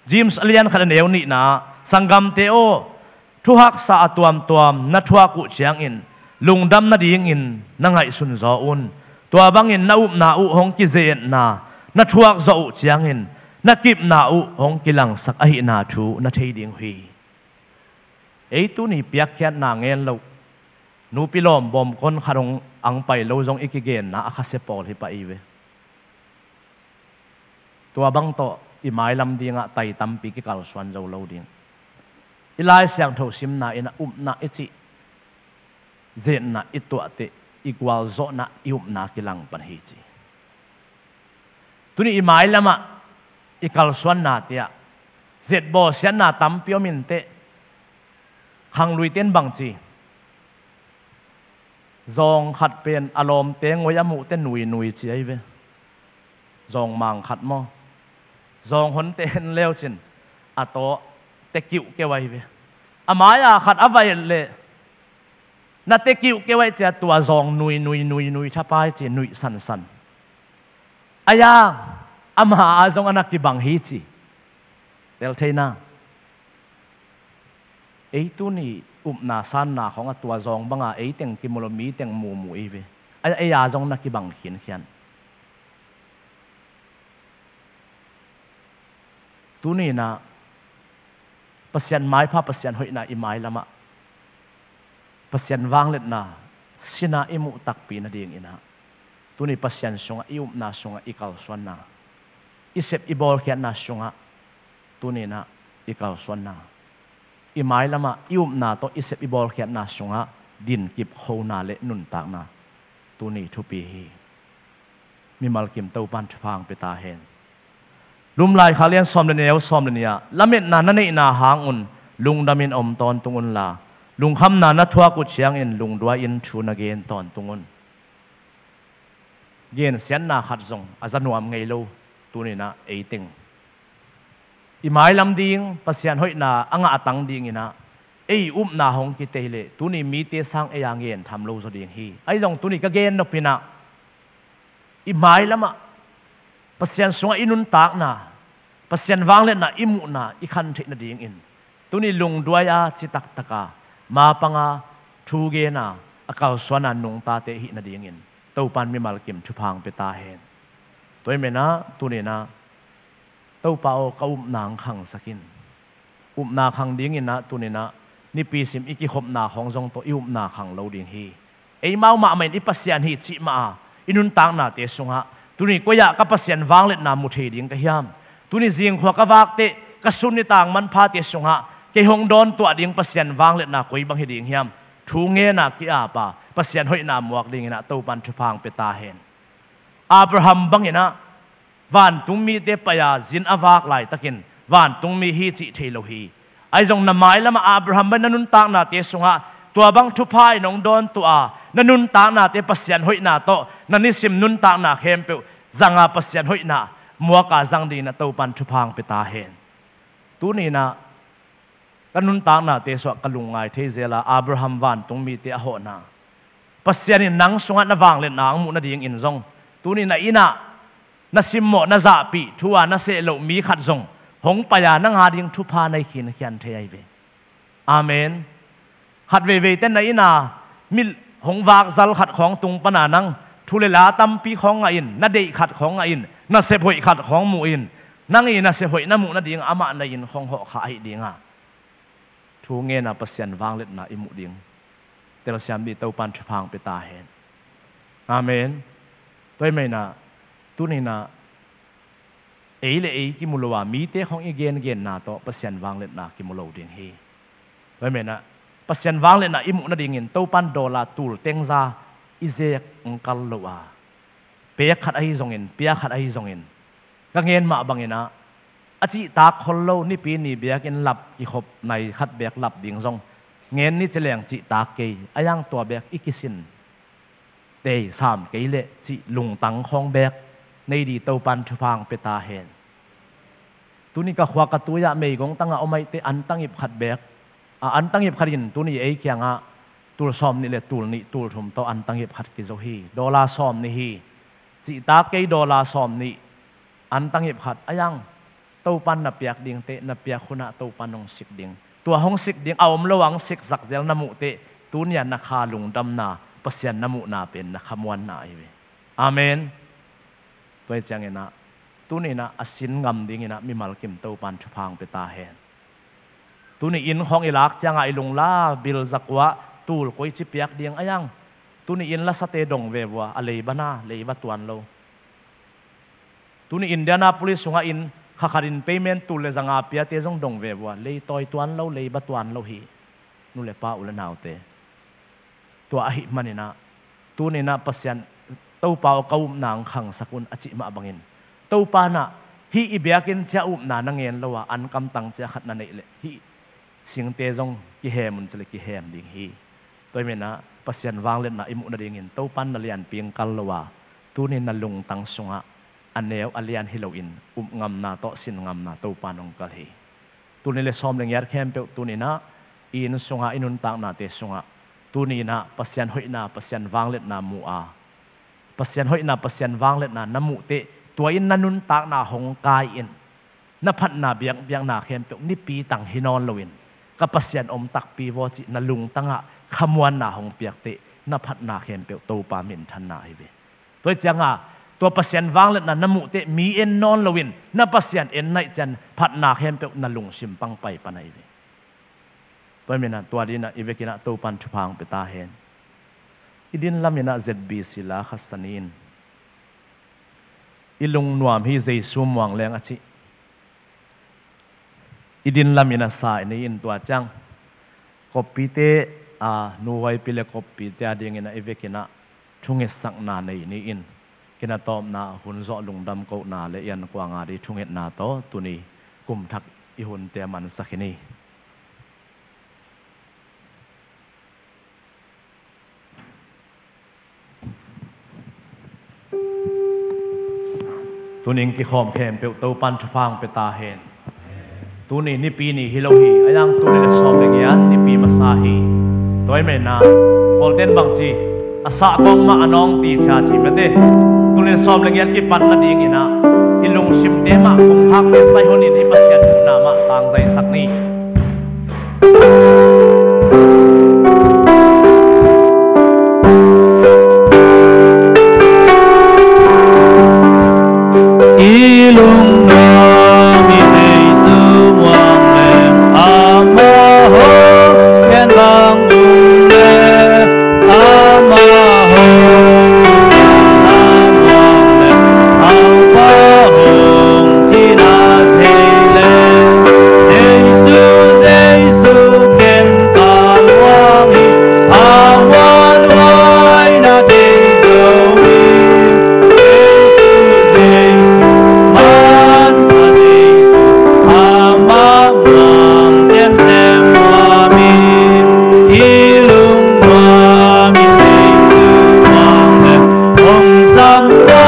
James a lian khat a neu nihna ah, sanggamte aw, thuhaksa a tuamtuam na thuak uh ciangin lungdam nadingin na ngaihsun zaw un. Tua bangin na upna uh hong kizetna na thuak zawh uh ciangin na kipna uh hong kilangsak ahihna thu na thei ding uh hi. Ei tuni piakkhiatna ngen loh nupi lawm bawmkon khat hong ang pai lo zong i kigenna a khasia pawl hi pah i ve. Tua bang tawh i mailam dingah tai tampi kikalsuan zo lo ding. I Lai Siangtho simna in a upna i cih zetna i tuahteh i gualzawhna i upna kilang pan hi ci. Tuni i mailamah i kalsuanna tiah zetbawl siatna tampi om inteh. Khangluite in bangci, zawng khat pen a lawmte ngoi a muhte nuinui ci ahi ve. Zawng mang khat maw, zawng honte en leucin a taw tekiuh keuh ahi ve. A mai-a khat a va et leh na tekiuh keuh ahi cia tua zawng nuinui nuinui thapai ci nuih sansan. A yang ama a zong a na kibang hi ci. Tel theina. Ei tuni upna sanna khawng a tua zawng banga ei teng kimu lo mi teng mumu ei ve. A ei a zong na kibang khinkhian. Tuninah Pasian maipha, Pasian hoihna i mailamah Pasian vangliatna sinah i muh takpi nadinginah tuni Pasian sungah i upna sungah i kalsuanna, i sep i bawlkhiatna sungah tuninah i kalsuanna, i mailamah i upna tawh i sep i bawlkhiatna sungah dinkip khona le nuntakna tuni thupi hi. Mimal kim Topan thupha hong pia ta hen. Lumlai kha lian sawm le neu sawm le nih ah, lametna na neihna hangun lungdamin om tawntung unla, lungkhamna na thuak uh ciangin lungduai-in thu na gen tawntung un. Gensiatna khat zong a za nuam ngei lo tuninah ei teng i mailam ding Pasian hoihna a ngah a tang dinginah ei upna hong kitei leh tuni mite sang ei a ngen tham lo zaw ding hi. Ahi zong tuni ka gen nopinah i mailamah Pasian sungah i nuntakna, Pasian vangliatna i muhna i khan theih nadingin tuni lungduai-a citaktaka mapanga thu gena a kalsuana nungtate hih nadingin Topan mimal kim thupha hong pia ta hen. Tua hi menah tuninah Topa aw, ka upna hong khangsak in. Upna khang dinginah tuninah nipi sim i kikhopna khawng zong tawh i upna khang lo ding hi. Eimau mahmah in i Pasian hi cih mah a i nuntaknate sungah tuni koi-ah ka Pasian vangliatna mu thei ding ka hiam? Tuni zingkhua ka vakteh ka sun nitang manphate sungah kei hong dawn tuah ding Pasian vangliatna koi bang hi ding hiam? Thu ngena ki-apa Pasian hoihna muak dinginah Topan thupha hong pia ta hen. Abraham banginah vantungmite pai-a zin a vak laitakin vantungmi hi cih thei lo hi. Ahi zong na mailamah Abraham bang na nuntaknate sungah tua bang thupha in hong dawn tuah a na nuntaknate Pasian hoihna tawh na nisim nuntakna khempeuh zanga Pasian hoihna muaka zang dinginah Topan thupha hong pia ta hen. Tuninah ka nuntaknate suah ka lungngai thei zela Abraham vantungmite a hawhna, Pasian in nang sungah na vangliatna ang muh nadingin zong tuni na innah na simmawh na zahpih thu-a na seh loh mi khat zong hong pai-a nang a ding thupha na i khinkhian thei ahi ve. Amen. Khat veiveite na innah mi hong vakzal khat khawng tung pana nang thu le la tampi khawng ngah in, na deih khat khawng ngah in, na sep hoih khat khawng muh in, nang i na sep hoih na muh nading amah na inn khawng hawhkha ahi dinga thu ngena Pasian vangliatna i muh ding telsiam dih Topan thupha hong pia ta hen. Amen. Tua hi menah tuninah ei le ei kimu lo a mite khawng i gengenna tawh Pasian vangliatna kimu lo ding hi. Tua hi menah Pasian vangliatna i muh nadingin Topan dollar tul tengza i zek hong kal lo a, pek khat ahi zongin, pia khat ahi zongin, ka ngen mah banginah a cihtak khol lo nipi ni biakinn lap kikhop nai khat bek lap ding zong ngen ni cileng cihtak kei a, yang tua bek i kisin tei sam kei leh cih lungtang khawng bek nei dih Topan thupha hong pia ta hen. Tuni ka khua ka tui-ah meigong tangah om aihte antang ip khat bek, a antang ip khat in tuni ei kiangah tul sawm nih le tul nih tul thum tawh antang ip khat kizo hi. Dollar sawm nih hi. Cihtak kei dollar sawm nih antang ip khat a, yang Topan na piak dingte na piak hunah Topan hong sik ding. Tua hong sik ding a om lo a hong sik zakzel na muhteh tunia na kha lungdamna, Pasian na muhna pen na kha muanna ahi ve. Amen. Tua hi cianginah tuninah a sin ngam dinginah mimal kim Topan thupha hong pia ta hen. Tuni inn khawng i lak ciangah i lungla bil zakuah tul koici piak ding a, yang tuni inn lasate dong ve vua, a leiba na leiba tuan lo. Tuni Indianapolis sungah inn khakhat in payment tul le zanga piate zong dong ve vua, leitawi tuan lo, leiba tuan lo hi. Nu le pa, u le naute, tua ahih maninah tuninah Pasian, Topa aw, ka upna hong khangsak un a cih mah bangin Topa in ah hih i biakinn ciah upna na ngen lo a, an kamtang ciah khat na neih leh hih singte zong kihem un ci leh kihem ding hi. Tua hi manin ah Pasian vangliatna i muh nadingin Topa in na lianpi hong kal lo a, tuni na lungtang sungah a neu a lian hi loin upngamna tawh sinngamna Topa in hong kal hi. Tul nih le sawm le giat khempeuh tuni in ah i inn sungah, i nuntaknate sungah tuni in ah Pasian hoihna, Pasian vangliatna mu a, Pasian hoihna, Pasian vangliatna na muh teh tua in na nuntakna hong kai in, na phatna biakbiakna khempeuh nipi tang hi nawn loin ka Pasian om takpi vaw cih na lungtangah khamuanna hong piak teh na phatna khempeuh Topa minthanna hi ve. Tua hi cianga tua Pasian vangliatna na muh teh mi en nawn loin na Pasian en naih ciang phatna khempeuh na lungsim pang pai pan ahi ve. Tua hi manin ah tua dingin ah i vekin ah Topa in thupha hong pia ta hen. I din lamin ah Z B C la khat sa ni in, i lungnuam hi Jesu muang leng a cih i din lamin a sa i ni in, tua ciang koppite, a, Nu Huaipi le koppite a dingin ah i vekin ah thungetsakna nei ni in, kinatawpna hun zawh lungdam kohna le i ankuang a ding thungetna tawh tuni kum thak i hunte a mansak hi ni. Tuni in kikhawm khempeuh Topa in thupha hong pia ta hen. Tuni nipi ni hi lo hi, a yang tul nih le sawm le giat nipi masa hi. Tua hi manin ah Kawlten bang ci, a sah kawng mah a nawng ti thia ci mate. Tul nih le sawm le giat kipan nadingin ah i lungsimte mah kongkhak le zaihon in i Pasian muhna mah tangzaisak ni. I lungnuam hi Jesu muang leng, amah hong pian bang um leng, amah hong pian bang um leng, amah hong cihna thei leng, Jesu, Jesu ken ka muang hi, a muanhuai na thei zo hi. Jesu, Jesu, manpha Jesu, amah muang semsem nuam hi. I lungnuam hi Jesu muang leng, hong sam a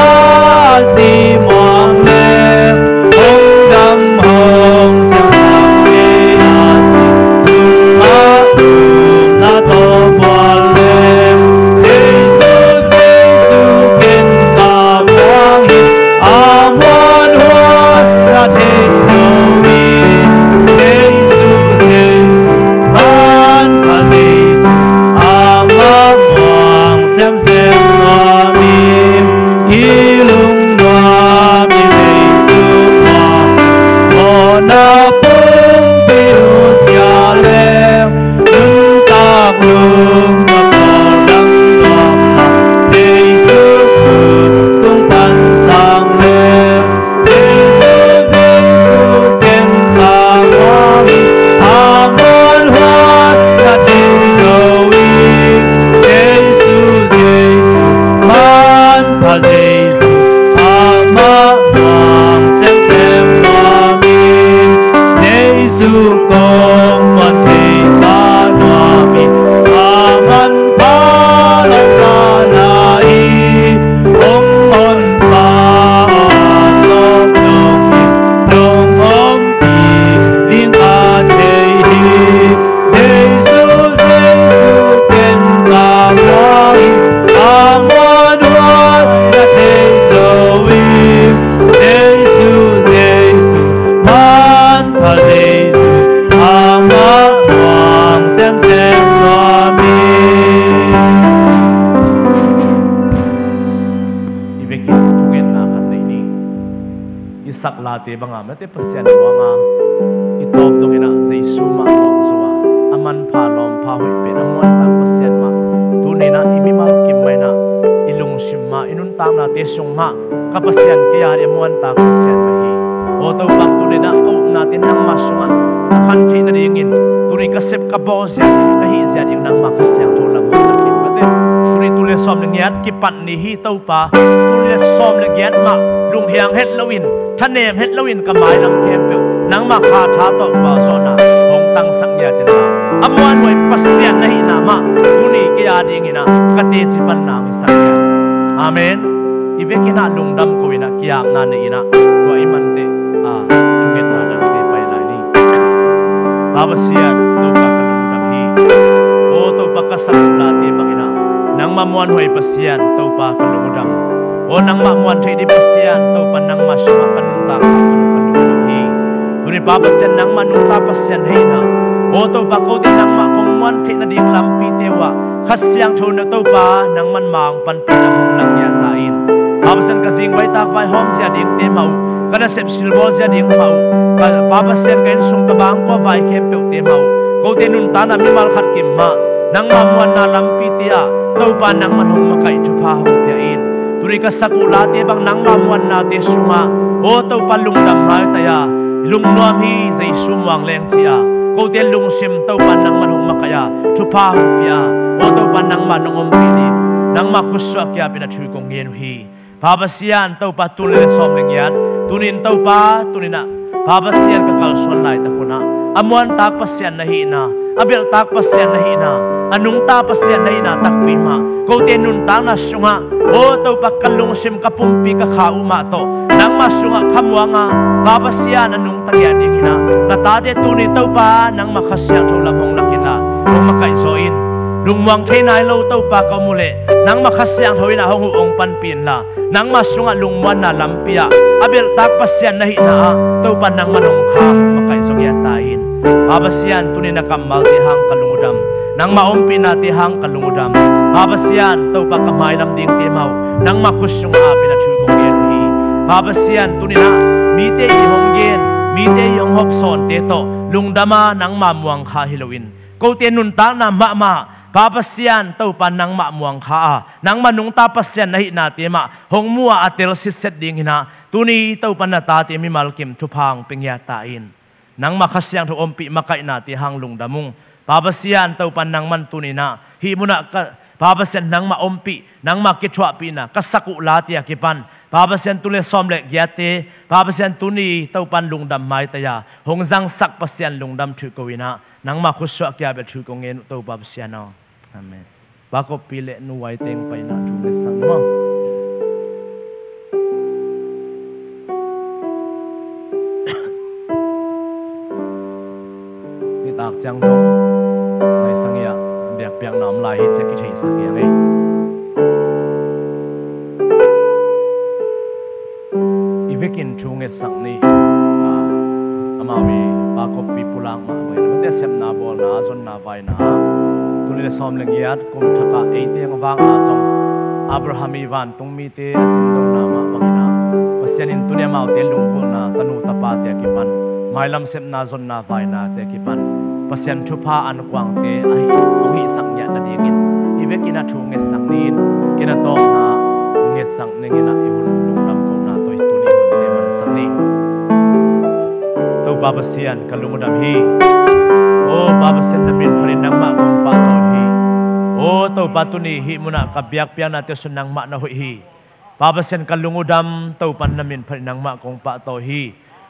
si muang leng, hong dam hong siangsak kei a si, sungah upna tawh bual leng, Jesu, Jesu ken ka muang hi, a muanhuai na thei zo hi. Jesu, Jesu, manpha Jesu, amah muang semsem nuam hi. I lungnuam hi Jesu muang, mawhna pumpi nusia leng, nuntak lungdam tawldam nuam a, Jesu tung pan sang leng, Jesu, Jesu ken ka muang hi, a muanhuai na thei zo hi. Jesu, Jesu, manpha Jesu, amah muang semsem nuam hi. Jesu kong muan thei ka nuam hi, a manpha lawngka na hi. Hong honpa aw a lawp dong hi, nong ompih ding ka thei hi. Jesu, Jesu ken ka muang hi, a muanhuai na thei zo hi. Jesu, Jesu, manpha Jesu, amah muang semsem nuam hi. I vekin thungetna khat nei ni. I sak late banga mate Pasian muanga i tawp dongin ah Jesu mah muang zo a, a manpha lawmpha hoih pen a muantak Pasian mah tuni in ah i mimal kim mah in ah i lungsim mah, i nuntaknate sung mah ka Pasian kei a ding a muantak Pasian mah hi. Aw Topa, tuni in ah ka upnate nangmah sungah a khan theih nadingin tuni ka sep ka bawl zia, ka hih zia ding nangmah Kha Siangtho lam hong na kim mate. Tuni tu Tul le sawm le giat kipat ni hi Topa, tul le sawm le giat mah lunghiang het loin, thanem het loin ka mailam khempeuh nangmah kha tha tawh gualzawhna hong tangsak ngiat in la, a muanhuai Pasian na hihna mah tuni kei a dingin ah ka teci panna hong hisak ngiat. Amen. I vekin ah lungdam ko in ah kiakna nei in ah tua i manteh a thungetna dangte pai lai ni. Pa Pasian, Topa ka lungdam hi. Aw Topa, ka sak uh late bangin ah nangmah muanhuai Pasian, Topa ka lungdam. Aw nangmah muan theih ding Pasian, Topa nangmah sungah ka nuntak ka lungdam hi. Tuni Pa Pasian, nangmah nungta Pasian na hihna, aw Topa, kote nangmah kong muan theih nading lampite uh ah Kha Siangtho na Topa nangman ma hong panpih na hong lak ngiat ta in. Pa Pasian, ka zingvai takvai hawm zia dingte mah uh, ka nasep silbawl zia ding mah uh, ka Pa Pasian, ka innsung ka bangkua vai khempeuhte mah uh, kote nuntakna mimal khat kim mah nangmah muanna lampite ah Topa nangman hong makaih thupha hong pia in. Tuni ka sak uh late bang nangmah muannate sungah aw Topa lungdam maitai a, lungnuam hi Jesu muang leng ci a, kote lungsim Topa nangman hong makaih a, thupha hong pia a, aw Topa nangmah nong ompih ding nangmah khutsuah kiapin a thu kong ngen uh hi. Pa Pasian, Topa tul le sawm le giat tunin Topa tunin ah Pa Pasian ka kalsuan laitak un ah a muantak Pasian na hihna, a belhtak Pasian na hihna, a nungta Pasian na hihna takpi mah kote nuntakna sungah aw Topa, ka lungsim ka pumpi ka kha uh mah tawh nangmah sungah khamuang a, Pa Pasian, a nungta ngiat dingin ah na tate tuni Topa nangmah Kha Siangtho lam hong lak in la hong makaih zaw in. Lungmuang thei nai lo Topa ka om uh leh nangmah Kha Siangtho in ah hong huh hong panpih in la, nangmah sungah lungmuanna lampi ah a belhtak Pasian na hihna ah Topa nangmah nong kha hong makaih zaw ngiat ta in. Pa Pasian, tuni na kammalte hang ka lungdam, nangmah ompihnate hang ka lungdam. Pa Pasian, Topa ka mailam dingte mah uh nangmah khut sungah apin a thu kong ngen uh hi. Pa Pasian, tuni na mite i hong gen, mite i hong hopsawnte tawh lungdam a nangmah muang kha hi loin, kote nuntakna mahmah Pa Pasian, Topa nangmah muang kha a, nangmah nungta Pasian na hihnate mah hong mu a a tel sitset dingin ah tuni Topa na tate mimal kim thupha hong pia ngiat ta in. Nangmah Kha Siangtho ompih makaihnate hang lungdam ung. Pa Pasian, Topa nangman tuni na hih munah ka, Pa Pasian, nangmah ompih, nangmah kithuahpihna ka sak uh late a kipan, Pa Pasian, tul le sawm le giatte, Pa Pasian, tuni Topa lungdam maitai a hong zangsak Pasian lungdam thu ko in ah nangmah khutsuah kiapin a thu kong ngen uh Topa Pasian aw. Amen. Pa Koppi le Nu Wai teng paina thu ngetsak ni maw. Nitak ciang zong nai sang ia biakpiakna om lai hi ciah kitheisak ia ngei. I vekin thu ngetsak ni. Ah, amau i Pa Koppi pulak mah bangin amaute sepna bawlna, zonna vaina ah, tul le sawm le giat kum thak ah eite hong vakna zong Abraham i vantung mite a zindona mah bangin ah Pasian in tuni amaute lunggulhna tanu tapate a kipan, mailam sepna zonna vainate a kipan Pasian thupha an kuangte a hih, hong hihsak ngiat nadingin i vekin a thu ngetsak ni in, ken a tawpna ngetsak ningin ah i hun lungdam kohna tawh i tuni hunte mansak ni. Topa Pasian, ka lungdam hi. Aw Pa Pasian, na min phatin nangmah kong pahtawi hi. Aw Topa, tuni hih munah ka biakpiaknate sung nangmah na hoih hi. Pa Pasian, ka lungdam, Topa na min phatin nangmah kong pahtawi hi.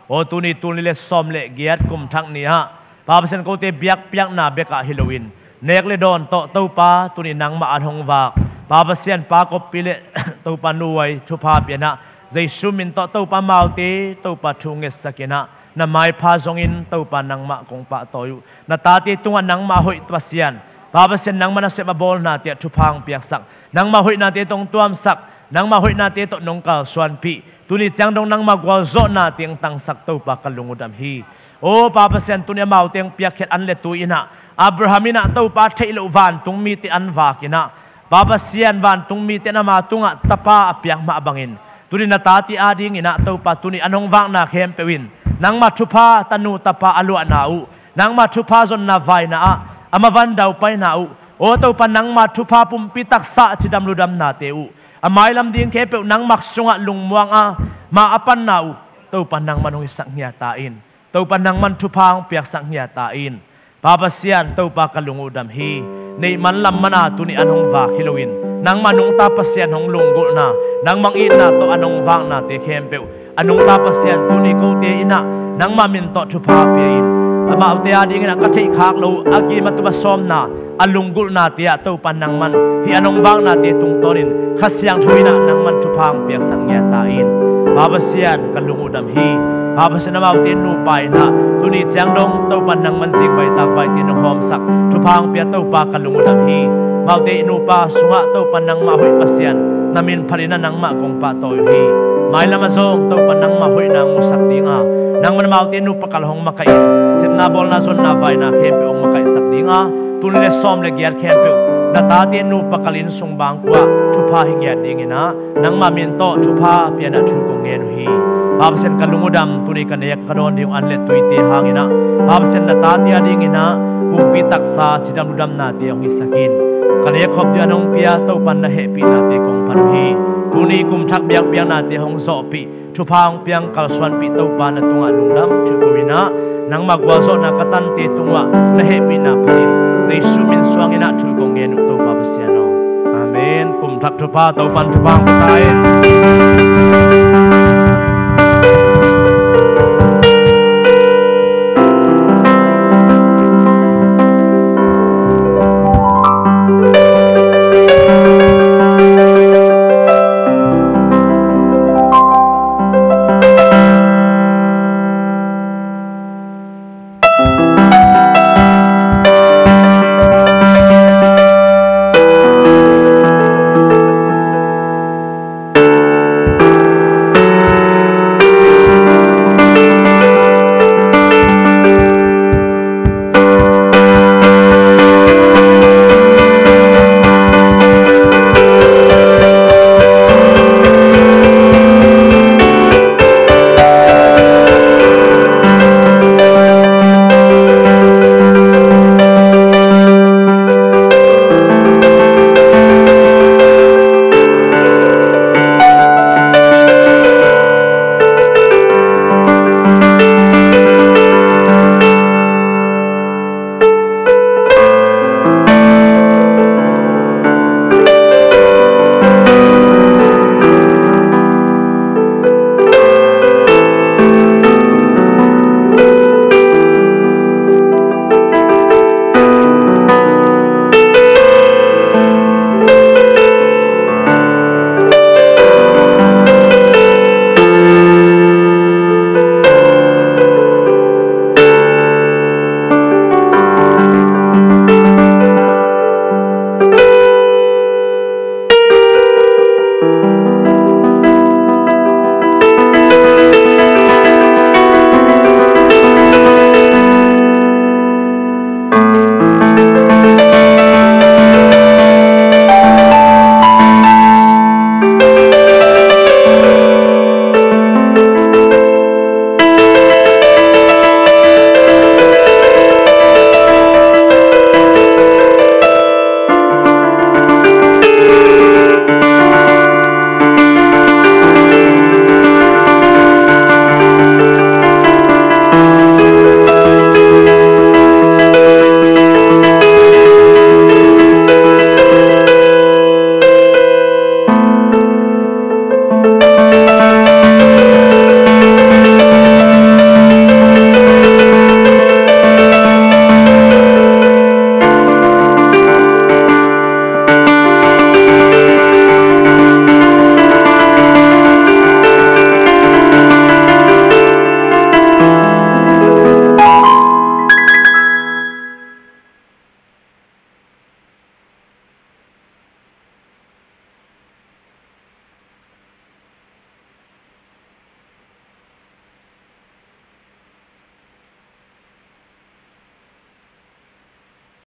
Aw tuni tul nih le sawm le giat kum thak ni ah Pa Pasian, kote biakpiakna bekah hi loin nek le dawn tawh Topa tuni nangmah an hong vak Pa Pasian, Pa Koppi le Topa Nu Wai thupha pianah Jesu min tawh Topa amaute Topa thu ngetsak inah na maipha zongin Topa nangmah kong pahtawi uh. Na tate tungah nangmah hoih Pasian, Pa Pasian, nangmah nasep a bawlnate ah thupha hong piaksak, nangmah hoihnate tawh hong tuamsak, nangmah hoihnate tawh nong kalsuanpih, tuni ciang dong nangmah gualzawhnate hong tangsak Topa ka lungdam hi. Aw Pa Pasian, tuni amaute hong piakkhiat an le tui inah Abraham inah Topa theih loh vantung mite an vak inah Pa Pasian, vantung mite in ama tungah tapa a piak mah bangin tuni na tate ading inah Topa tuni an hong vakna khempeuh in nangmah thupha tanu tapa a luahna uh, nangmah thupha zonna vaina ah a mavan daupaina uh, aw Topa nangmah thupha pumpi taksa a cidam ludamnate uh, a mailam ding khempeuh nangmah sungah lungmuang a ma a panna uh Topa nangman hong hisak ngiat ta in. Topa nangman thupha hong piaksak ngiat ta in. Pa Pasian, Topa ka lungdam hi. Neih man lam mana tuni an hong vak hi loin nangmah nungta Pasian hong lunggulhna, nangmah itna tawh a nong vaknate khempeuh a nungta Pasian tuni kote in ah nangmah min tawh thupha pia in. Amaute adingin ah ka theihkhak loh a gim a tum a sawmna a lunggulhnate ah Topa nangman hih a nong vaknate tungtawnin Kha Siangtho in ah nangman thupha hong piaksak ngiat ta in. Pa Pasian, ka lung uh dam hi. Pa Pasian, amaute nupa in ah tuni ciang dong Topa nangman zingvai takvaite nong hawmsak thupha hong pia Topa, ka lung uh dam hi. Amaute nupa sungah Topa nangmah hoih Pasian, na min phatin ah nangmah kong pahtawi uh hi. Mailam ah zong Topa nangmah hoihna hong musak dinga nangman amaute nupa kal hong makaih in, sepna bawlna zonna vaina khempeuh hong makaihsak dinga, tuni le sawm le giat khempeuh na tate nupa kal inn sung bangkua thupha hi ngiat dingin ah nangmah min tawh thupha piana thu kong ngen uh hi. Pa Pasian, ka lung uh dam, tuni ka nek ka dawn ding uh an le tuite hangin ah Pa Pasian, na tate adingin ah pumpi taksa cidam ludamnate hong hisak in. Ka nek khop ding a nong pia Topa na hehpihnate kong phat uh hi. Tuni kum thak biakpiaknate hong zawhpih, thupha hong piang kalsuanpih Topa na tungah lungdam thu ko in ah nangmah gualzawhna ka tante tungah na hehpihna phatin Jesu min suangin ah thu kong ngen uh Topa Pasian aw. Amen. Kum thak thupha Topan thupha hong pia ta in.